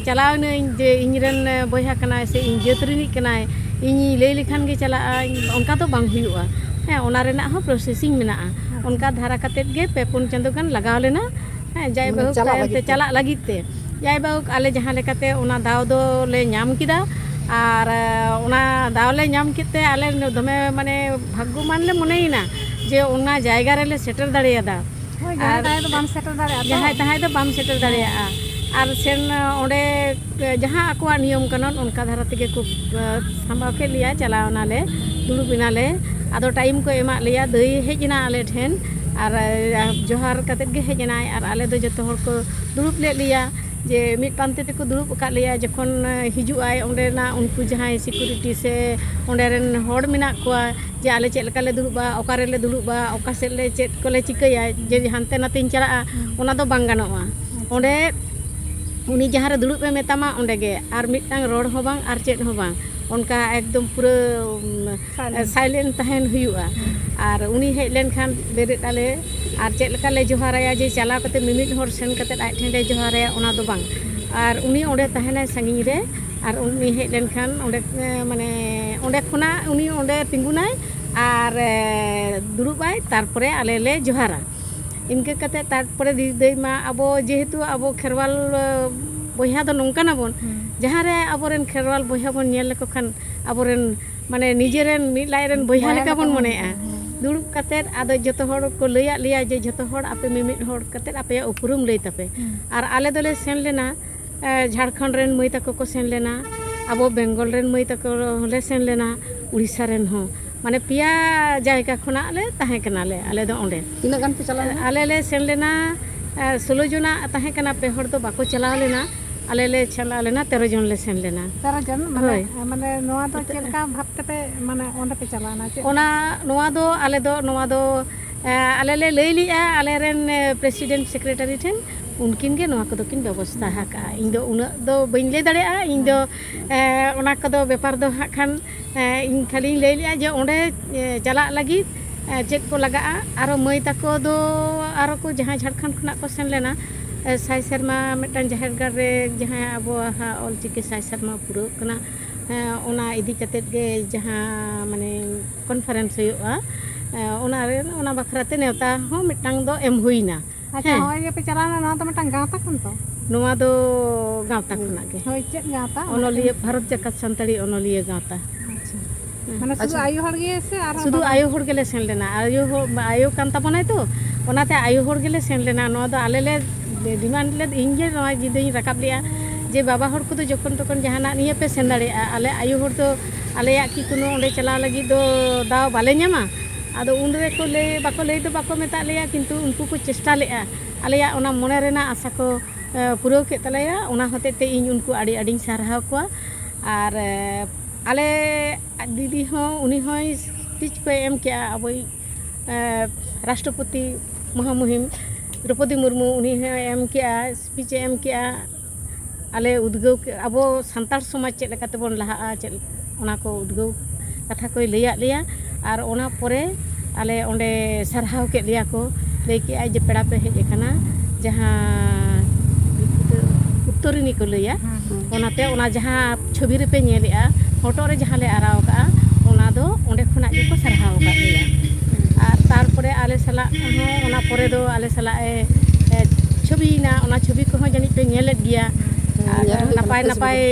ᱪᱟᱞᱟᱣ ᱮᱱᱟᱹᱧ ᱡᱮ ᱤᱧ ᱨᱮᱱ ᱵᱚᱭᱦᱟ ᱠᱟᱱᱟᱭ ᱥᱮ ᱤᱧ ᱡᱟᱹᱛ ᱨᱤᱱᱤᱡ ᱠᱟᱱᱟᱭ, ᱤᱧᱤᱧ ᱞᱟᱹᱭ ᱞᱮᱠᱷᱟᱱ ᱜᱮ ᱪᱟᱞᱟᱜᱼᱟ, ᱚᱱᱠᱟ ᱫᱚ ᱵᱟᱝ ᱦᱩᱭᱩᱜᱼᱟ᱾ ᱦᱮᱸ, ᱚᱱᱟ ᱨᱮᱱᱟᱜ ᱦᱚᱸ ᱯᱨᱚᱥᱮᱥᱤᱝ ᱢᱮᱱᱟᱜᱼᱟ᱾ ᱚᱱᱠᱟ ᱫᱷᱟᱨᱟ ᱠᱟᱛᱮᱫ ᱜᱮ ᱯᱮ ᱯᱩᱱ ᱪᱟᱸᱫᱳ ᱜᱟᱱ ᱞᱟᱜᱟᱣ ᱞᱮᱱᱟ᱾ ᱦᱮᱸ, ᱡᱟᱭ ᱢᱟᱱᱮ ᱵᱟᱹᱦᱩ ᱪᱟᱞᱟᱜ ᱛᱟᱭᱚᱢ ᱛᱮ ᱞᱟᱹᱜᱤᱫ ᱛᱮ᱾ ᱪᱟᱞᱟᱜ ᱞᱟᱹᱜᱤᱫ ᱛᱮ᱾ ᱡᱟᱭ ᱵᱟᱹᱦᱩ ᱟᱞᱮ ᱡᱟᱦᱟᱸ ᱞᱮᱠᱟᱛᱮ ᱚᱱᱟ ᱫᱟᱣ ᱫᱚᱞᱮ ᱧᱟᱢ ᱠᱮᱫᱟ᱾ ᱟᱨ ᱚᱱᱟ ᱫᱟᱣ ᱞᱮ ᱧᱟᱢ ᱠᱮᱫ ᱛᱮ ᱟᱞᱮ ᱫᱚᱢᱮ ᱢᱟᱱᱮ ᱵᱷᱟᱜᱽᱜᱚᱢᱟᱱ ᱞᱮ ᱢᱚᱱᱮᱭᱮᱱᱟ ᱡᱮ ᱚᱱᱟ ᱡᱟᱭᱜᱟ ᱨᱮᱞᱮ ᱥᱮᱴᱮᱨ ᱫᱟᱲᱮᱭᱟᱫᱟ᱾ ᱦᱳᱭ, ᱡᱟᱦᱟᱸᱭ ᱟᱨ ᱛᱟᱦᱮᱸ ᱫᱚ ᱵᱟᱢ ᱥᱮᱴᱮᱨ ᱫᱟᱲᱮᱭᱟᱜᱼᱟ ᱛᱚ᱾ ᱡᱟᱦᱟᱸᱭ ᱛᱟᱦᱮᱸ ᱫᱚ ᱵᱟᱢ ᱥᱮᱴᱮᱨ ᱫᱟᱲᱮᱭᱟᱜᱼᱟ᱾ ᱟᱨ ᱥᱮᱱ ᱚᱸᱰᱮ ᱡᱟᱦᱟᱸ ᱟᱠᱚᱣᱟᱜ ᱱᱤᱭᱚᱢ ᱠᱟᱹᱱᱩᱱ ᱚᱱᱠᱟ ᱫᱷᱟᱨᱟ ᱛᱮᱜᱮ ᱠᱚ ᱥᱟᱢᱵᱟᱣ ᱠᱮᱫ ᱞᱮᱭᱟ, ᱪᱟᱞᱟᱣ ᱮᱱᱟᱞᱮ, ᱫᱩᱲᱩᱵ ᱮᱱᱟᱞᱮ᱾ ᱟᱫᱚ ᱴᱟᱭᱤᱢ ᱠᱚ ᱮᱢᱟᱫ ᱞᱮᱭᱟ, ᱫᱟᱹᱭ ᱦᱮᱡ ᱮᱱᱟ ᱟᱞᱮ ᱴᱷᱮᱱ᱾ ᱟᱨ ᱡᱚᱦᱟᱨ ᱠᱟᱛᱮᱫ ᱜᱮ ᱦᱮᱡ ᱮᱱᱟᱭ ᱟᱨ ᱟᱞᱮ ᱫᱚ ᱡᱚᱛᱚ ᱦᱚᱲ ᱠᱚ ᱫᱩᱲᱩᱵ ᱞᱮᱫ ᱞᱮᱭᱟ᱾ ᱡᱮ ᱢᱤᱫ ᱯᱟᱱᱛᱮ ᱛᱮᱠᱚ ᱫᱩᱲᱩᱵ ᱟᱠᱟᱫ ᱞᱮᱭᱟ᱾ ᱡᱚᱠᱷᱚᱱ ᱦᱤᱡᱩᱜ ᱟᱭ ᱚᱸᱰᱮᱱᱟᱜ ᱩᱱᱠᱩ ᱡᱟᱦᱟᱸᱭ ᱥᱤᱠᱩᱨᱤᱴᱤ ᱥᱮ ᱚᱸᱰᱮ ᱨᱮᱱ ᱦᱚᱲ ᱢᱮᱱᱟᱜ ᱠᱚᱣᱟ, ᱡᱮ ᱟᱞᱮ ᱪᱮᱫ ᱞᱮᱠᱟ ᱞᱮ ᱫᱩᱲᱩᱵᱼᱟ, ᱚᱠᱟ ᱨᱮᱞᱮ ᱫᱩᱲᱩᱵᱼᱟ, ᱚᱠᱟ ᱥᱮᱫ ᱞᱮ ᱪᱮᱫ ᱠᱚᱞᱮ ᱪᱤᱠᱟᱹᱭᱟ, ᱡᱮ ᱦᱟᱱᱛᱮ ᱱᱟᱛᱮᱧ ᱪᱟᱞᱟᱜᱼᱟ, ᱚᱱᱟ ᱫᱚ ᱵᱟᱝ ᱜᱟᱱᱚᱜᱼᱟ᱾ ᱚᱸᱰᱮ ᱩᱱᱤ ᱡᱟᱦᱟᱸ ᱨᱮ ᱫᱩᱲᱩᱵ ᱮ ᱢᱮᱛᱟᱢᱟ ᱚᱸᱰᱮ ᱜᱮ, ᱟᱨ ᱢᱤᱫᱴᱟᱝ ᱨᱚᱲ ᱦᱚᱸ ᱵᱟᱝ ᱟᱨ ᱪᱮᱫ ᱦᱚᱸ ᱵᱟᱝ, ᱚᱱᱠᱟ ᱮᱠᱫᱚᱢ ᱯᱩᱨᱟᱹ ᱥᱟᱭᱞᱮᱱᱴ ᱛᱟᱦᱮᱱ ᱦᱩᱭᱩᱜᱼᱟ᱾ ᱟᱨ ᱩᱱᱤ ᱦᱮᱡ ᱞᱮᱱᱠᱷᱟᱱ ᱵᱮᱨᱮᱫ ᱟᱞᱮ, ᱟᱨ ᱪᱮᱫ ᱞᱮᱠᱟ ᱞᱮ ᱡᱚᱦᱟᱨᱟᱭᱟ ᱡᱮ ᱪᱟᱞᱟᱣ ᱠᱟᱛᱮ ᱢᱤᱢᱤᱫ ᱦᱚᱲ ᱥᱮᱱ ᱠᱟᱛᱮ ᱟᱡ ᱴᱷᱮᱱ ᱞᱮ ᱡᱚᱦᱟᱨᱟᱭᱟ, ᱚᱱᱟ ᱫᱚ ᱵᱟᱝ᱾ ᱟᱨ ᱩᱱᱤ ᱚᱸᱰᱮ ᱛᱟᱦᱮᱱᱟᱭ ᱥᱟᱺᱜᱤᱧ ᱨᱮ, ᱟᱨ ᱩᱱᱤ ᱦᱮᱡ ᱞᱮᱱᱠᱷᱟᱱ ᱚᱸᱰᱮ, ᱢᱟᱱᱮ, ᱚᱸᱰᱮ ᱠᱷᱚᱱᱟᱜ ᱩᱱᱤ ᱚᱸᱰᱮ ᱛᱤᱸᱜᱩᱱᱟᱭ ᱟᱨ ᱫᱩᱲᱩᱵᱟᱭ, ᱛᱟᱨᱯᱚᱨᱮ ᱟᱞᱮ ᱞᱮ ᱡᱚᱦᱟᱨᱟ᱾ ᱤᱱᱠᱟᱹ ᱠᱟᱛᱮ ᱛᱟᱨᱯᱚᱨᱮ ᱫᱤ-, ᱫᱟᱹᱭ ᱢᱟ ᱟᱵᱚ ᱡᱮᱦᱮᱛᱩ ᱟᱵᱚ ᱠᱷᱮᱨᱣᱟᱞ ᱵᱚᱭᱦᱟ ᱫᱚ ᱱᱚᱝᱠᱟᱱᱟᱵᱚᱱ, ᱡᱟᱦᱟᱸ ᱨᱮ ᱟᱵᱚᱨᱮᱱ ᱠᱷᱮᱨᱣᱟᱞ ᱵᱚᱭᱦᱟ ᱵᱚᱱ ᱧᱮᱞ ᱞᱮᱠᱚ ᱠᱷᱟᱱ ᱟᱵᱚᱨᱮᱱ ᱢᱟᱱᱮ ᱱᱤᱡᱮᱨᱮᱱ ᱢᱤᱫ ᱞᱟᱡ ᱨᱮᱱ ᱵᱚᱭᱦᱟ ᱞᱮᱠᱟ ᱵᱚᱱ ᱢᱚᱱᱮᱜᱼᱟ᱾ ᱫᱩᱲᱩᱵ ᱠᱟᱛᱮᱫ ᱟᱫᱚ ᱡᱚᱛᱚ ᱦᱚᱲ ᱠᱚ ᱞᱟᱹᱭᱟᱫ ᱞᱮᱭᱟ ᱡᱮ ᱡᱚᱛᱚ ᱦᱚᱲ ᱟᱯᱮ ᱢᱤᱢᱤᱫ ᱦᱚᱲ ᱠᱟᱛᱮᱫ ᱟᱯᱮᱭᱟᱜ ᱩᱯᱨᱩᱢ ᱞᱟᱹᱭ ᱛᱟᱯᱮ᱾ ᱟᱨ ᱟᱞᱮ ᱫᱚᱞᱮ ᱥᱮᱱ ᱞᱮᱱᱟ, ᱮ, ᱡᱷᱟᱲᱠᱷᱚᱸᱰ ᱨᱮᱱ ᱢᱟᱹᱭ ᱛᱟᱠᱚ ᱠᱚ ᱥᱮᱱ ᱞᱮᱱᱟ, ᱟᱵᱚ ᱵᱮᱝᱜᱚᱞ ᱨᱮᱱ ᱢᱟᱹᱭ ᱛᱟᱠᱚ ᱦᱚᱸᱞᱮ ᱥᱮᱱ ᱞᱮᱱᱟ, ᱩᱲᱤᱥᱥᱟ ᱨᱮᱱ ᱦᱚᱸ, ᱢᱟᱱᱮ ᱯᱮᱭᱟ ᱡᱟᱭᱜᱟ ᱠᱷᱚᱱᱟᱜ ᱞᱮ ᱛᱟᱦᱮᱸ ᱠᱟᱱᱟᱞᱮ ᱟᱞᱮ ᱫᱚ ᱚᱸᱰᱮ᱾ ᱛᱤᱱᱟᱹᱜ ᱜᱟᱱ ᱯᱮ ᱪᱟᱞᱟᱣ ᱞᱮᱱᱟ? ᱟᱞᱮ ᱞᱮ ᱥᱮᱱ ᱞᱮᱱᱟ, ᱮ, ᱥᱳᱞᱳ ᱡᱚᱱᱟᱜ ᱛᱟᱦᱮᱸ ᱠᱟᱱᱟ, ᱯᱮ ᱦᱚᱲ ᱫᱚ ᱵᱟᱠᱚ ᱪᱟᱞᱟᱣ ᱞᱮᱱᱟ, ᱟᱞᱮ ᱞᱮ ᱪᱟᱞᱟᱣ ᱞᱮᱱᱟ, ᱛᱮᱨᱚ ᱡᱚᱱ ᱞᱮ ᱥᱮᱱ ᱞᱮᱱᱟ᱾ ᱛᱮᱨᱚ ᱡᱚᱱ? ᱢᱟᱱᱮ, ᱦᱳᱭ᱾ ᱢᱟᱱᱮ ᱱᱚᱣᱟ ᱫᱚ ᱪᱮᱫ ᱞᱮᱠᱟ ᱵᱷᱟᱵᱽ ᱛᱮᱯᱮ, ᱢᱟᱱᱮ ᱚᱸᱰᱮ ᱯᱮ ᱪᱟᱞᱟᱣ ᱮᱱᱟ? ᱪᱮᱫ? ᱚᱱᱟ, ᱱᱚᱣᱟ ᱫᱚ ᱟᱞᱮ ᱫᱚ, ᱱᱚᱣᱟ ᱫᱚ, ᱮ, ᱟᱞᱮ ᱞᱮ ᱞᱟᱹᱭ ᱞᱮᱜᱼᱟ ᱟᱞᱮ ᱨᱮᱱ, ᱮ, ᱯᱨᱮᱥᱤᱰᱮᱱᱴ ᱥᱮᱠᱨᱮᱴᱟᱨᱤ ᱴᱷᱮᱱ, ᱩᱱᱠᱤᱱ ᱜᱮ ᱱᱚᱣᱟ ᱠᱚᱫᱚ ᱠᱤᱱ ᱵᱮᱵᱚᱥᱛᱷᱟ ᱟᱠᱟᱫᱼᱟ᱾ ᱤᱧ ᱫᱚ ᱩᱱᱟᱹᱜ ᱫᱚ ᱵᱟᱹᱧ ᱞᱟᱹᱭ ᱫᱟᱲᱮᱭᱟᱜᱼᱟ᱾ ᱤᱧ ᱫᱚ ᱮ, ᱚᱱᱟ ᱠᱚᱫᱚ ᱵᱮᱯᱟᱨ ᱫᱚ ᱦᱟᱸᱜ ᱠᱷᱟᱱ ᱮ, ᱤᱧ ᱠᱷᱟᱹᱞᱤᱧ ᱞᱟᱹᱭ ᱞᱮᱜᱼᱟ ᱡᱮ ᱚᱸᱰᱮ ᱮ, ᱪᱟᱞᱟᱜ ᱞᱟᱹᱜᱤᱫ ᱮ, ᱪᱮᱫ ᱠᱚ ᱞᱟᱜᱟᱜᱼᱟ᱾ ᱟᱨᱚ ᱢᱟᱹᱭ ᱛᱟᱠᱚ ᱫᱚ ᱟᱨᱚ ᱠᱚ ᱡᱟᱦᱟᱸᱭ ᱡᱷᱟᱲᱠᱷᱚᱸᱰ ᱠᱷᱚᱱᱟᱜ ᱠᱚ ᱥᱮᱱ ᱞᱮᱱᱟ ᱮ, ᱥᱟᱭ ᱥᱮᱨᱢᱟ ᱢᱤᱫᱴᱟᱝ ᱡᱟᱦᱮᱨ ᱜᱟᱲ ᱨᱮ ᱡᱟᱦᱟᱸ ᱟᱵᱚᱣᱟᱜ ᱦᱟᱸᱜ ᱚᱞᱪᱤᱠᱤ ᱥᱟᱭ ᱥᱮᱨᱢᱟ ᱯᱩᱨᱟᱹᱣ ᱠᱟᱱᱟ ᱮ, ᱚᱱᱟ ᱤᱫᱤ ᱠᱟᱛᱮᱫ ᱜᱮ ᱡᱟᱦᱟᱸ ᱢᱟᱱᱮ ᱠᱚᱱᱯᱷᱟᱨᱮᱱᱥ ᱦᱩᱭᱩᱜᱼᱟ ᱮ, ᱚᱱᱟ ᱨᱮ ᱚᱱᱟ ᱵᱟᱠᱷᱨᱟ ᱛᱮ ᱱᱮᱣᱛᱟ ᱦᱚᱸ ᱢᱤᱫᱴᱟᱝ ᱫᱚ ᱮᱢ ᱦᱩᱭᱱᱟ᱾ ᱟᱪᱪᱷᱟ, ᱦᱮᱸ᱾ ᱦᱚᱸᱜᱼᱚᱭ ᱡᱮ ᱯᱮ ᱪᱟᱞᱟᱣ ᱞᱮᱱᱟ, ᱱᱚᱣᱟ ᱫᱚ ᱢᱤᱫᱴᱟᱝ ᱜᱟᱶᱛᱟ ᱠᱟᱱ ᱛᱚ? ᱱᱚᱣᱟ ᱫᱚ ᱜᱟᱶᱛᱟ ᱦᱳᱭ᱾ ᱠᱷᱚᱱᱟᱜ ᱜᱮ᱾ ᱦᱳᱭ, ᱪᱮᱫ ᱜᱟᱶᱛᱟ? ᱚᱱᱟ ᱚᱱᱚᱞᱤᱭᱟᱹ, ᱪᱮᱫ? ᱵᱷᱟᱨᱚᱛ ᱡᱟᱠᱟᱛ ᱥᱟᱱᱛᱟᱲᱤ ᱚᱱᱚᱞᱤᱭᱟᱹ ᱜᱟᱶᱛᱟ᱾ ᱟᱪᱪᱷᱟ᱾ ᱦᱮᱸ᱾ ᱢᱟᱱᱮ ᱥᱩᱫᱷᱩ ᱟᱪᱪᱷᱟ᱾ ᱟᱭᱳ ᱦᱚᱲ ᱜᱮ ᱥᱮ ᱟᱨᱦᱚᱸ ᱥᱩᱫᱷᱩ ᱵᱟᱵᱟ? ᱟᱭᱳ ᱦᱚᱲ ᱜᱮᱞᱮ ᱥᱮᱱ ᱞᱮᱱᱟ᱾ ᱟᱭᱳ ᱦᱚᱲ, ᱟᱭᱳ ᱠᱟᱱ ᱛᱟᱵᱚᱱᱟᱭ ᱛᱚ, ᱚᱱᱟᱛᱮ ᱟᱭᱳ ᱦᱚᱲ ᱜᱮᱞᱮ ᱥᱮᱱ ᱞᱮᱱᱟ᱾ ᱱᱚᱣᱟ ᱫᱚ ᱟᱞᱮ ᱞᱮ ᱰᱤᱢᱟᱱᱰ ᱞᱮᱫ, ᱤᱧ ᱜᱮ ᱱᱚᱣᱟ ᱡᱤᱫᱟᱹᱧ ᱨᱟᱠᱟᱵ ᱞᱮᱜᱼᱟ ᱡᱮ ᱵᱟᱵᱟ ᱦᱚᱲ ᱠᱚᱫᱚ ᱡᱚᱠᱷᱚᱱ ᱛᱚᱠᱷᱚᱱ ᱡᱟᱦᱟᱱᱟᱜ ᱱᱤᱭᱟᱹ ᱯᱮ ᱥᱮᱱ ᱫᱟᱲᱮᱭᱟᱜᱼᱟ, ᱟᱞᱮ ᱟᱭᱳ ᱦᱚᱲ ᱫᱚ ᱟᱞᱮᱭᱟᱜ ᱠᱤ ᱠᱳᱱᱳ ᱚᱸᱰᱮ ᱪᱟᱞᱟᱣ ᱞᱟᱹᱜᱤᱫ ᱫᱚ ᱫᱟᱣ ᱵᱟᱞᱮ ᱧᱟᱢᱟ? ᱟᱫᱚ ᱩᱱ ᱨᱮᱠᱚ ᱞᱟᱹᱭ, ᱵᱟᱠᱚ ᱞᱟᱹᱭ ᱫᱚ ᱵᱟᱠᱚ ᱢᱮᱛᱟᱜ ᱞᱮᱭᱟ, ᱠᱤᱱᱛᱩ ᱩᱱᱠᱩ ᱠᱚ ᱪᱮᱥᱴᱟ ᱞᱮᱜᱼᱟ᱾ ᱟᱞᱮᱭᱟᱜ ᱚᱱᱟ ᱢᱚᱱᱮ ᱨᱮᱱᱟᱜ ᱟᱥᱟ ᱠᱚ ᱮ, ᱯᱩᱨᱟᱹᱣ ᱠᱮᱫ ᱛᱟᱞᱮᱭᱟ᱾ ᱚᱱᱟ ᱦᱚᱛᱮᱡ ᱛᱮ ᱤᱧ ᱩᱱᱠᱩ ᱟᱹᱰᱤ ᱟᱹᱰᱤᱧ ᱥᱟᱨᱦᱟᱣ ᱠᱚᱣᱟ᱾ ᱟᱨ ᱮ, ᱟᱞᱮ ᱫᱤᱫᱤ ᱦᱚᱸ, ᱩᱱᱤ ᱦᱚᱸᱭ ᱥᱯᱤᱪ ᱠᱚᱭ ᱮᱢ ᱠᱮᱜᱼᱟ ᱟᱵᱚᱭᱤᱡ ᱮ, ᱨᱟᱥᱴᱨᱚᱯᱚᱛᱤ ᱢᱚᱦᱟᱢᱩᱦᱤᱢ ᱫᱨᱚᱯᱚᱫᱤ ᱢᱩᱨᱢᱩ, ᱩᱱᱤ ᱦᱚᱸᱭ ᱮᱢ ᱠᱮᱜᱼᱟ, ᱥᱯᱤᱪ ᱮ ᱮᱢ ᱠᱮᱜᱼᱟ᱾ ᱟᱞᱮ ᱩᱫᱽᱜᱟᱹᱣ ᱠᱮ-, ᱟᱵᱚ ᱥᱟᱱᱛᱟᱲ ᱥᱚᱢᱟᱡᱽ ᱪᱮᱫ ᱞᱮᱠᱟ ᱛᱮᱵᱚᱱ ᱞᱟᱦᱟᱜᱼᱟ, ᱪᱮᱫ, ᱚᱱᱟ ᱠᱚ ᱩᱫᱽᱜᱟᱹᱣ ᱠᱟᱛᱷᱟ ᱠᱚᱭ ᱞᱟᱹᱭᱟᱫ ᱞᱮᱭᱟ᱾ ᱟᱨ ᱚᱱᱟ ᱯᱚᱨᱮ ᱟᱞᱮ ᱚᱸᱰᱮ ᱥᱟᱨᱦᱟᱣ ᱠᱮᱫ ᱞᱮᱭᱟ ᱠᱚ, ᱞᱟᱹᱭ ᱠᱮᱜᱼᱟᱭ ᱡᱮ ᱯᱮᱲᱟ ᱯᱮ ᱦᱮᱡ ᱟᱠᱟᱱᱟ, ᱡᱟᱦᱟᱸ ᱩᱛᱛᱚᱨᱤᱱᱤ ᱠᱚ ᱞᱟᱹᱭᱟ, ᱦᱮᱸ, ᱦᱮᱸ᱾ ᱚᱱᱟᱛᱮ ᱚᱱᱟ ᱡᱟᱦᱟᱸ ᱪᱷᱚᱵᱤ ᱨᱮᱯᱮ ᱧᱮᱞᱮᱜᱼᱟ, ᱦᱚᱴᱚᱜ ᱨᱮ ᱡᱟᱦᱟᱸ ᱞᱮ ᱟᱨᱟᱣ ᱠᱟᱜᱼᱟ, ᱚᱱᱟ ᱫᱚ ᱚᱸᱰᱮ ᱠᱷᱚᱱᱟᱜ ᱜᱮᱠᱚ ᱥᱟᱨᱦᱟᱣ ᱟᱠᱟᱫ ᱞᱮᱭᱟ᱾ ᱟᱨ ᱛᱟᱨᱯᱚᱨᱮ ᱟᱞᱮ ᱥᱟᱞᱟᱜ ᱦᱚᱸ, ᱚᱱᱟ ᱯᱚᱨᱮ ᱫᱚ ᱟᱞᱮ ᱥᱟᱞᱟᱜ ᱮ, ᱮ, ᱪᱷᱚᱵᱤᱭᱮᱱᱟ, ᱚᱱᱟ ᱪᱷᱚᱵᱤ ᱠᱚᱦᱚᱸ ᱡᱟᱹᱱᱤᱡ ᱯᱮ ᱧᱮᱞᱮᱫ ᱜᱮᱭᱟ᱾ ᱦᱮᱸ, ᱟᱨ ᱧᱮᱞ ᱦᱩᱭ ᱠᱟᱱᱟ, ᱱᱟᱯᱟᱭ Facebook ᱱᱟᱯᱟᱭ, ᱨᱮ᱾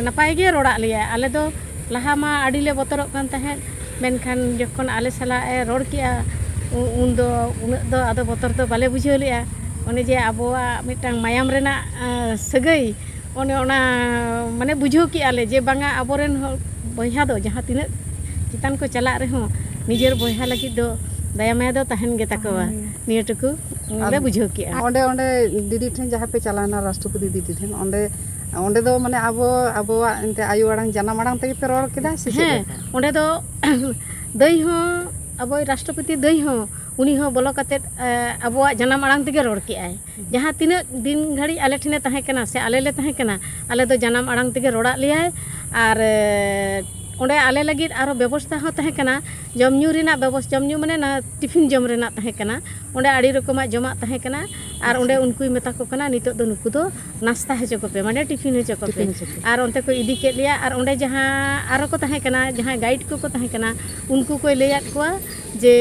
ᱱᱟᱯᱟᱭ ᱜᱮ ᱨᱚᱲᱟᱜ ᱞᱮᱭᱟ᱾ ᱟᱞᱮ ᱫᱚ ᱞᱟᱦᱟ ᱢᱟ ᱟᱹᱰᱤ ᱞᱮ ᱵᱚᱛᱚᱨᱚᱜ ᱠᱟᱱ ᱛᱟᱦᱮᱸᱫ, ᱢᱮᱱᱠᱷᱟᱱ ᱡᱚᱠᱷᱚᱱ ᱟᱞᱮ ᱥᱟᱞᱟᱜ ᱮ ᱨᱚᱲ ᱠᱮᱜᱼᱟ, ᱩ-, ᱩᱱᱫᱚ ᱩᱱᱟᱹᱜ ᱫᱚ ᱟᱫᱚ ᱵᱚᱛᱚᱨ ᱫᱚ ᱵᱟᱞᱮ ᱵᱩᱡᱷᱟᱹᱣ ᱞᱮᱜᱼᱟ᱾ ᱚᱱᱮ ᱡᱮ ᱟᱵᱚᱣᱟᱜ ᱢᱤᱫᱴᱟᱝ ᱢᱟᱭᱟᱢ ᱨᱮᱱᱟᱜ, ᱮᱸ, ᱥᱟᱹᱜᱟᱹᱭ, ᱚᱱᱮ ᱚᱱᱟ, ᱢᱟᱱᱮ, ᱵᱩᱡᱷᱟᱹᱣ ᱠᱮᱜᱼᱟ ᱞᱮ ᱡᱮ ᱵᱟᱝᱟ, ᱟᱵᱚᱨᱮᱱ ᱦᱚᱲ, ᱵᱚᱭᱦᱟ ᱫᱚ ᱡᱟᱦᱟᱸ ᱛᱤᱱᱟᱹᱜ ᱪᱮᱛᱟᱱ ᱠᱚ ᱪᱟᱞᱟᱜ ᱨᱮᱦᱚᱸ, ᱱᱤᱡᱮᱨ ᱵᱚᱭᱦᱟ ᱞᱟᱹᱜᱤᱫ ᱫᱚ ᱫᱟᱭᱟ ᱢᱟᱭᱟ ᱫᱚ ᱛᱟᱦᱮᱱ ᱜᱮ ᱛᱟᱠᱚᱣᱟ᱾ ᱛᱟᱦᱮᱱ ᱜᱮ᱾ ᱱᱤᱭᱟᱹ ᱴᱩᱠᱩ ᱞᱮ ᱟᱨ ᱵᱩᱡᱷᱟᱹᱣ ᱠᱮᱜᱼᱟ᱾ ᱚᱸᱰᱮ, ᱚᱸᱰᱮ ᱫᱤᱫᱤ ᱴᱷᱮᱱ ᱡᱟᱦᱟᱸ ᱯᱮ ᱪᱟᱞᱟᱣᱱᱟ, ᱨᱟᱥᱴᱨᱚᱯᱚᱛᱤ ᱫᱤᱫᱤ ᱴᱷᱮᱱ, ᱚᱸᱰᱮ, ᱚᱸᱰᱮ ᱫᱚ, ᱢᱟᱱᱮ, ᱟᱵᱚ, ᱟᱵᱚᱣᱟᱜ ᱮᱱᱛᱮ ᱟᱭᱳ ᱟᱲᱟᱝ, ᱡᱟᱱᱟᱢ ᱟᱲᱟᱝ ᱛᱮᱜᱮ ᱯᱮ ᱨᱚᱲ ᱠᱮᱫᱟ ᱥᱮ ᱪᱮᱫ ᱦᱮᱸ, ᱞᱮᱠᱟ? ᱚᱸᱰᱮ ᱫᱚ ᱫᱟᱹᱭ ᱦᱚᱸ, ᱟᱵᱚᱭᱤᱡ ᱨᱟᱥᱴᱨᱚᱯᱚᱛᱤ ᱫᱟᱹᱭ ᱦᱚᱸ ᱩᱱᱤ ᱦᱚᱸ ᱵᱚᱞᱚ ᱠᱟᱛᱮᱫ, ᱮ, ᱟᱵᱚᱣᱟᱜ ᱡᱟᱱᱟᱢ ᱟᱲᱟᱝ ᱛᱮᱜᱮ ᱨᱚᱲ ᱠᱮᱜᱼᱟᱭ᱾ ᱡᱟᱦᱟᱸ ᱛᱤᱱᱟᱹᱜ ᱫᱤᱱ ᱜᱷᱟᱹᱲᱤᱡ ᱟᱞᱮ ᱴᱷᱮᱱᱮ ᱛᱟᱦᱮᱸ ᱠᱟᱱᱟ ᱥᱮ ᱟᱞᱮ ᱞᱮ ᱛᱟᱦᱮᱸ ᱠᱟᱱᱟ, ᱟᱞᱮ ᱫᱚ ᱡᱟᱱᱟᱢ ᱟᱲᱟᱝ ᱛᱮᱜᱮ ᱨᱚᱲᱟᱜ ᱞᱮᱭᱟᱭ᱾ ᱟᱨ, ᱮ, ᱚᱸᱰᱮ ᱟᱞᱮ ᱞᱟᱹᱜᱤᱫ ᱟᱨᱚ ᱵᱮᱵᱚᱥᱛᱷᱟ ᱦᱚᱸ ᱛᱟᱦᱮᱸ ᱠᱟᱱᱟ, ᱡᱚᱢ ᱧᱩ ᱨᱮᱱᱟᱜ ᱵᱮᱵᱚᱥ-, ᱡᱚᱢ ᱧᱩ ᱢᱟᱱᱮ ᱚᱱᱟ ᱴᱤᱯᱷᱤᱱ ᱡᱚᱢ ᱨᱮᱱᱟᱜ ᱛᱟᱦᱮᱸ ᱠᱟᱱᱟ᱾ ᱚᱸᱰᱮ ᱟᱹᱰᱤ ᱨᱚᱠᱚᱢᱟᱜ ᱡᱚᱢᱟᱜ ᱛᱟᱦᱮᱸ ᱠᱟᱱᱟ᱾ ᱟᱨ ᱚᱸᱰᱮ ᱟᱪᱪᱷᱟ᱾ ᱩᱱᱠᱩᱭ ᱢᱮᱛᱟ ᱠᱚ ᱠᱟᱱᱟ, ᱱᱤᱛᱚᱜ ᱫᱚ ᱱᱩᱠᱩ ᱫᱚ ᱱᱟᱥᱛᱟ ᱦᱚᱪᱚ ᱠᱚᱯᱮ, ᱢᱟᱱᱮ ᱴᱤᱯᱷᱤᱱ ᱦᱚᱪᱚ ᱠᱚᱯᱮ᱾ ᱴᱤᱯᱷᱤᱱ ᱦᱚᱪᱚ ᱠᱚᱯᱮ᱾ ᱟᱨ ᱚᱱᱛᱮ ᱠᱚ ᱤᱫᱤ ᱠᱮᱫ ᱞᱮᱭᱟ᱾ ᱟᱨ ᱚᱸᱰᱮ ᱡᱟᱦᱟᱸ ᱟᱨᱚ ᱠᱚ ᱛᱟᱦᱮᱸ ᱠᱟᱱᱟ, ᱡᱟᱦᱟᱸᱭ ᱜᱟᱭᱤᱰ ᱠᱚᱠᱚ ᱛᱟᱦᱮᱸ ᱠᱟᱱᱟ, ᱩᱱᱠᱩ ᱠᱚᱭ ᱞᱟᱹᱭᱟᱫ ᱠᱚᱣᱟ ᱡᱮ,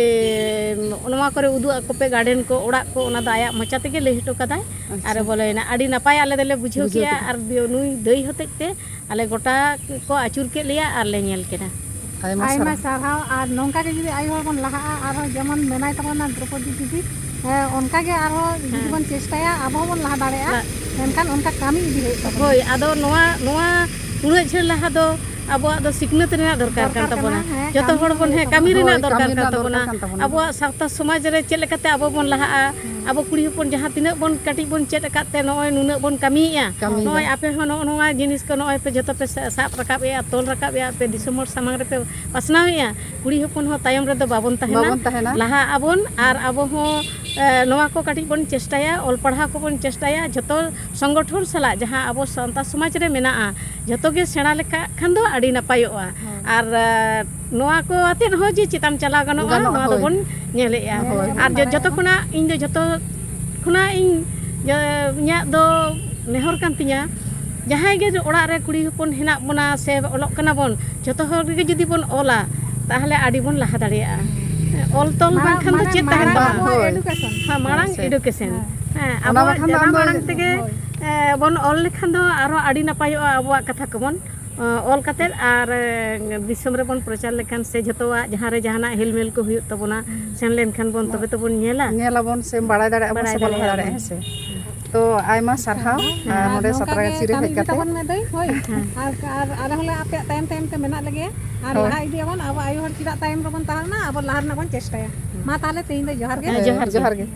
ᱱᱚᱣᱟ ᱠᱚᱨᱮ ᱩᱫᱩᱜ ᱟᱠᱚ ᱯᱮ, ᱜᱟᱨᱰᱮᱱ ᱠᱚ, ᱚᱲᱟᱜ ᱠᱚ, ᱚᱱᱟ ᱫᱚ ᱟᱭᱟᱜ ᱢᱚᱪᱟ ᱛᱮᱜᱮ ᱞᱟᱹᱭ ᱦᱚᱴᱚ ᱠᱟᱫᱟᱭ᱾ ᱟᱪᱪᱷᱟ᱾ ᱟᱨᱮ ᱵᱚᱞᱚᱭᱮᱱᱟ᱾ ᱟᱹᱰᱤ ᱱᱟᱯᱟᱭ ᱟᱞᱮ ᱫᱚᱞᱮ ᱵᱩᱡᱷᱟᱹᱣ ᱵᱩᱡᱷᱟᱹᱣ ᱠᱮᱜᱼᱟ᱾ ᱠᱮᱫᱟ᱾ ᱟᱨ ᱱᱩᱭ ᱫᱟᱹᱭ ᱦᱚᱛᱮᱡ ᱛᱮ ᱟᱞᱮ ᱜᱚᱴᱟ ᱠᱚ ᱟᱹᱪᱩᱨ ᱠᱮᱫ ᱞᱮᱭᱟ ᱟᱨ ᱞᱮ ᱧᱮᱞ ᱠᱮᱫᱟ᱾ ᱟᱭᱢᱟ ᱟᱭᱢᱟ ᱥᱟᱨᱦᱟᱣ᱾ ᱥᱟᱨᱦᱟᱣ᱾ ᱟᱨ ᱱᱚᱝᱠᱟ ᱜᱮ ᱡᱩᱫᱤ ᱟᱭᱳ ᱦᱚᱲ ᱵᱚᱱ ᱞᱟᱦᱟᱜᱼᱟ, ᱟᱨᱦᱚᱸ ᱡᱮᱢᱚᱱ ᱢᱮᱱᱟᱭ ᱛᱟᱵᱚᱱᱟ ᱫᱨᱚᱯᱚᱫᱤ ᱫᱤᱫᱤ, ᱦᱮᱸ, ᱚᱱᱠᱟ ᱜᱮ ᱟᱨᱦᱚᱸ ᱡᱩᱫᱤ ᱦᱮᱸ᱾ ᱵᱚᱱ ᱪᱮᱥᱴᱟᱭᱟ, ᱟᱵᱚ ᱦᱚᱸᱵᱚᱱ ᱞᱟᱦᱟ ᱫᱟᱲᱮᱭᱟᱜᱼᱟ᱾ ᱵᱟ- ᱢᱮᱱᱠᱷᱟᱱ ᱚᱱᱠᱟ ᱠᱟᱹᱢᱤ ᱤᱫᱤ ᱦᱩᱭᱩᱜ ᱛᱟᱵᱚᱱᱟ᱾ ᱦᱳᱭ, ᱟᱫᱚ ᱱᱚᱣᱟ, ᱱᱚᱣᱟ ᱩᱱᱟᱹᱜ ᱡᱷᱟᱹᱞ ᱞᱟᱦᱟ ᱫᱚ ᱟᱵᱚᱣᱟᱜ ᱫᱚ ᱥᱤᱠᱷᱱᱟᱹᱛ ᱨᱮᱱᱟᱜ ᱫᱚᱨᱠᱟᱨ ᱫᱚᱨᱠᱟᱨ ᱠᱟᱱ ᱠᱟᱱᱟ, ᱛᱟᱵᱚᱱᱟ᱾ ᱦᱮᱸ, ᱡᱚᱛᱚ ᱠᱟᱹᱢᱤ ᱦᱚᱲ ᱦᱚᱸ ᱵᱚᱱ, ᱦᱩᱭᱩᱜ ᱦᱮᱸ, ᱛᱟᱵᱚᱱᱟ᱾ ᱠᱟᱹᱢᱤ ᱦᱳᱭ, ᱨᱮᱱᱟᱜ ᱫᱚᱨᱠᱟᱨ ᱠᱟᱹᱢᱤ ᱠᱟᱱ ᱨᱮᱱᱟᱜ ᱛᱟᱵᱚᱱᱟ᱾ ᱫᱚᱨᱠᱟᱨ ᱠᱟᱱ ᱛᱟᱵᱚᱱᱟ᱾ ᱟᱵᱚᱣᱟᱜ ᱥᱟᱶᱛᱟ ᱥᱚᱢᱟᱡᱽ ᱨᱮ ᱪᱮᱫ ᱞᱮᱠᱟᱛᱮ ᱟᱵᱚ ᱵᱚᱱ ᱞᱟᱦᱟᱜᱼᱟ? ᱦᱩᱸ᱾ ᱟᱵᱚ ᱠᱩᱲᱤ ᱦᱚᱯᱚᱱ ᱡᱟᱦᱟᱸ ᱛᱤᱱᱟᱹᱜ ᱵᱚᱱ ᱠᱟᱹᱴᱤᱡ ᱵᱚᱱ ᱪᱮᱫ ᱟᱠᱟᱫ ᱛᱮ ᱱᱚᱜᱼᱚᱭ ᱱᱩᱱᱟᱹᱜ ᱵᱚᱱ ᱠᱟᱹᱢᱤᱭᱮᱫᱼᱟ᱾ ᱠᱟᱹᱢᱤᱭᱮᱫᱟ᱾ ᱱᱚᱜᱼᱚᱭ ᱟᱯᱮ ᱦᱚᱸ ᱱᱚᱜᱼᱚ ᱱᱚᱣᱟ ᱡᱤᱱᱤᱥ ᱠᱚ ᱱᱚᱜᱼᱚᱭ ᱯᱮ ᱡᱚᱛᱚ ᱯᱮ ᱥᱟ-, ᱥᱟᱵ ᱨᱟᱠᱟᱵᱮᱫᱼᱟ, ᱟᱯᱮ ᱫᱤᱥᱚᱢ ᱦᱚᱲ ᱥᱟᱢᱟᱝ ᱨᱮᱯᱮ ᱯᱟᱥᱱᱟᱣᱮᱫᱼᱟ᱾ ᱠᱩᱲᱤ ᱦᱚᱯᱚᱱ ᱦᱚᱸ ᱛᱟᱭᱚᱢ ᱨᱮᱫᱚ ᱵᱟᱵᱚᱱ ᱛᱟᱦᱮᱱᱟ᱾ ᱵᱟᱵᱚᱱ ᱛᱟᱦᱮᱱᱟ᱾ ᱞᱟᱦᱟᱜ ᱟᱵᱚᱱ ᱟᱨ ᱟᱵᱚ ᱦᱚᱸ, ᱮ, ᱱᱚᱣᱟ ᱠᱚ ᱠᱟᱹᱴᱤᱡ ᱵᱚᱱ ᱪᱮᱥᱴᱟᱭᱟ, ᱚᱞ ᱯᱟᱲᱦᱟᱣ ᱠᱚᱵᱚᱱ ᱪᱮᱥᱴᱟᱭᱟ, ᱡᱚᱛᱚ ᱥᱚᱝᱜᱚᱴᱷᱚᱱ ᱥᱟᱞᱟᱜ ᱡᱟᱦᱟᱸ ᱟᱵᱚ ᱥᱟᱶᱛᱟ ᱥᱚᱢᱟᱡᱽ ᱨᱮ ᱢᱮᱱᱟᱜᱼᱟ, ᱡᱚᱛᱚ ᱜᱮ ᱥᱮᱬᱟ ᱞᱮᱠᱟᱜ ᱠᱷᱟᱱ ᱫᱚ ᱟᱹᱰᱤ ᱱᱟᱯᱟᱭᱚᱜᱼᱟ᱾ ᱦᱳᱭ᱾ ᱟᱨ, ᱮ, ᱱᱚᱣᱟ ᱠᱚ ᱟᱛᱮᱫ ᱦᱚᱸ ᱡᱮ ᱪᱮᱛᱟᱱ ᱪᱟᱞᱟᱣ ᱜᱟᱱᱚᱜᱼᱟ, ᱜᱟᱱᱚᱜᱼᱟ, ᱱᱚᱣᱟ ᱦᱳᱭ᱾ ᱫᱚᱵᱚᱱ ᱧᱮᱞᱮᱜᱼᱟ᱾ ᱦᱳᱭ᱾ ᱟᱨ ᱡᱚ-, ᱡᱚᱛᱚ ᱠᱷᱚᱱᱟᱜ ᱤᱧ ᱫᱚ ᱡᱚᱛᱚ ᱠᱷᱚᱱᱟᱜ ᱤᱧ, ᱡᱮ, ᱤᱧᱟᱹᱜ ᱫᱚ ᱱᱮᱦᱚᱨ ᱠᱟᱱ ᱛᱤᱧᱟᱹ, ᱡᱟᱦᱟᱸᱭ ᱜᱮ ᱚᱲᱟᱜ ᱨᱮ ᱠᱩᱲᱤ ᱦᱚᱯᱚᱱ ᱦᱮᱱᱟᱜ ᱵᱚᱱᱟ ᱥᱮ ᱚᱞᱚᱜ ᱠᱟᱱᱟ ᱵᱚᱱ, ᱡᱚᱛᱚ ᱦᱚᱲ ᱜᱮ ᱡᱩᱫᱤ ᱵᱚᱱ ᱚᱞᱟ, ᱛᱟᱦᱚᱞᱮ ᱟᱹᱰᱤ ᱵᱚᱱ ᱞᱟᱦᱟ ᱫᱟᱲᱮᱭᱟᱜᱼᱟ᱾ ᱚᱞ ᱛᱚᱞ ᱢᱟᱲᱟᱝ, ᱵᱟᱝᱠᱷᱟᱱ ᱫᱚ ᱢᱟᱲᱟᱝ, ᱪᱮᱫ ᱢᱟᱲᱟᱝ ᱛᱟᱦᱮᱱ ᱛᱟᱢᱟ? ᱟᱵᱚᱣᱟᱜ ᱦᱳᱭ᱾ Education᱾ ᱦᱮᱸ, ᱚᱱᱟ ᱟᱵᱚᱣᱟᱜ ᱵᱟᱠᱷᱟᱱ ᱫᱚ ᱡᱟᱱᱟᱢ ᱟᱢ ᱫᱚ ᱟᱲᱟᱝ ᱛᱮᱜᱮ, ᱦᱳᱭ᱾ ᱮ, ᱵᱚᱱ ᱚᱞ ᱞᱮᱠᱷᱟᱱ ᱫᱚ ᱟᱨᱦᱚᱸ ᱟᱹᱰᱤ ᱱᱟᱯᱟᱭᱚᱜᱼᱟ ᱟᱵᱚᱣᱟᱜ ᱠᱟᱛᱷᱟ ᱠᱚᱵᱚᱱ᱾ ᱚᱞ ᱠᱟᱛᱮᱫ ᱟᱨ, ᱮ, ᱫᱤᱥᱚᱢ ᱨᱮᱵᱚᱱ ᱯᱨᱚᱪᱟᱨ ᱞᱮᱠᱷᱟᱱ ᱥᱮ ᱡᱷᱚᱛᱚᱣᱟᱜ ᱡᱟᱦᱟᱸ ᱨᱮ ᱡᱟᱦᱟᱱᱟᱜ ᱦᱮᱞᱢᱮᱞ ᱠᱚ ᱦᱩᱭᱩᱜ ᱛᱟᱵᱚᱱᱟ, ᱦᱩᱸ᱾ ᱥᱮᱱ ᱞᱮᱱᱠᱷᱟᱱ ᱵᱚᱱ ᱦᱳᱭ᱾ ᱛᱚᱵᱮ ᱛᱚᱵᱚᱱ ᱧᱮᱞᱟ᱾ ᱧᱮᱞᱟᱵᱚᱱ ᱥᱮ ᱵᱟᱲᱟᱭ ᱫᱟᱲᱮᱭᱟᱜᱼᱟ ᱵᱚᱱ ᱵᱟᱲᱟᱭ ᱥᱮ ᱵᱚᱱ ᱞᱟᱦᱟ ᱫᱟᱲᱮᱭᱟᱜᱼᱟ ᱫᱟᱲᱮᱭᱟᱜᱼᱟ ᱵᱚᱱ᱾ ᱦᱮᱸ ᱥᱮ᱾ ᱛᱚ ᱟᱭᱢᱟ ᱥᱟᱨᱦᱟᱣ, ᱦᱮᱸ᱾ ᱟᱨ ᱟᱨ ᱱᱚᱰᱮ ᱱᱚᱝᱠᱟ ᱜᱮ ᱥᱟᱛᱨᱟᱜᱟᱪᱷᱤ ᱨᱮ ᱠᱟᱹᱢᱤ ᱦᱮᱡ ᱤᱫᱤ ᱠᱟᱛᱮ᱾ ᱛᱟᱵᱚᱱ ᱢᱮ ᱫᱟᱹᱭ, ᱦᱳᱭ᱾ ᱦᱮᱸ᱾ ᱟᱨ, ᱟᱨ ᱟᱞᱮ ᱦᱚᱸᱞᱮ ᱟᱯᱮᱭᱟᱜ ᱛᱟᱭᱚᱢ ᱛᱟᱭᱚᱢ ᱛᱮ ᱢᱮᱱᱟᱜ ᱞᱮᱜᱮᱭᱟ᱾ ᱟᱨ ᱦᱳᱭ᱾ ᱞᱟᱦᱟ ᱤᱫᱤᱭᱟᱵᱚᱱ, ᱟᱵᱚ ᱟᱭᱳ ᱦᱚᱲ ᱪᱮᱫᱟᱜ ᱛᱟᱭᱚᱢ ᱨᱮᱵᱚᱱ ᱛᱟᱦᱮᱱᱟ, ᱟᱵᱚ ᱞᱟᱦᱟ ᱨᱮᱱᱟᱜ ᱵᱚᱱ ᱪᱮᱥᱴᱟᱭᱟ᱾ ᱢᱟ ᱛᱟᱦᱚᱞᱮ ᱛᱮᱦᱮᱧ ᱫᱚ ᱡᱚᱦᱟᱨ ᱜᱮ᱾ ᱦᱮᱸ, ᱡᱚᱦᱟᱨ ᱜᱮ᱾ ᱡᱚᱦᱟᱨ ᱜᱮ᱾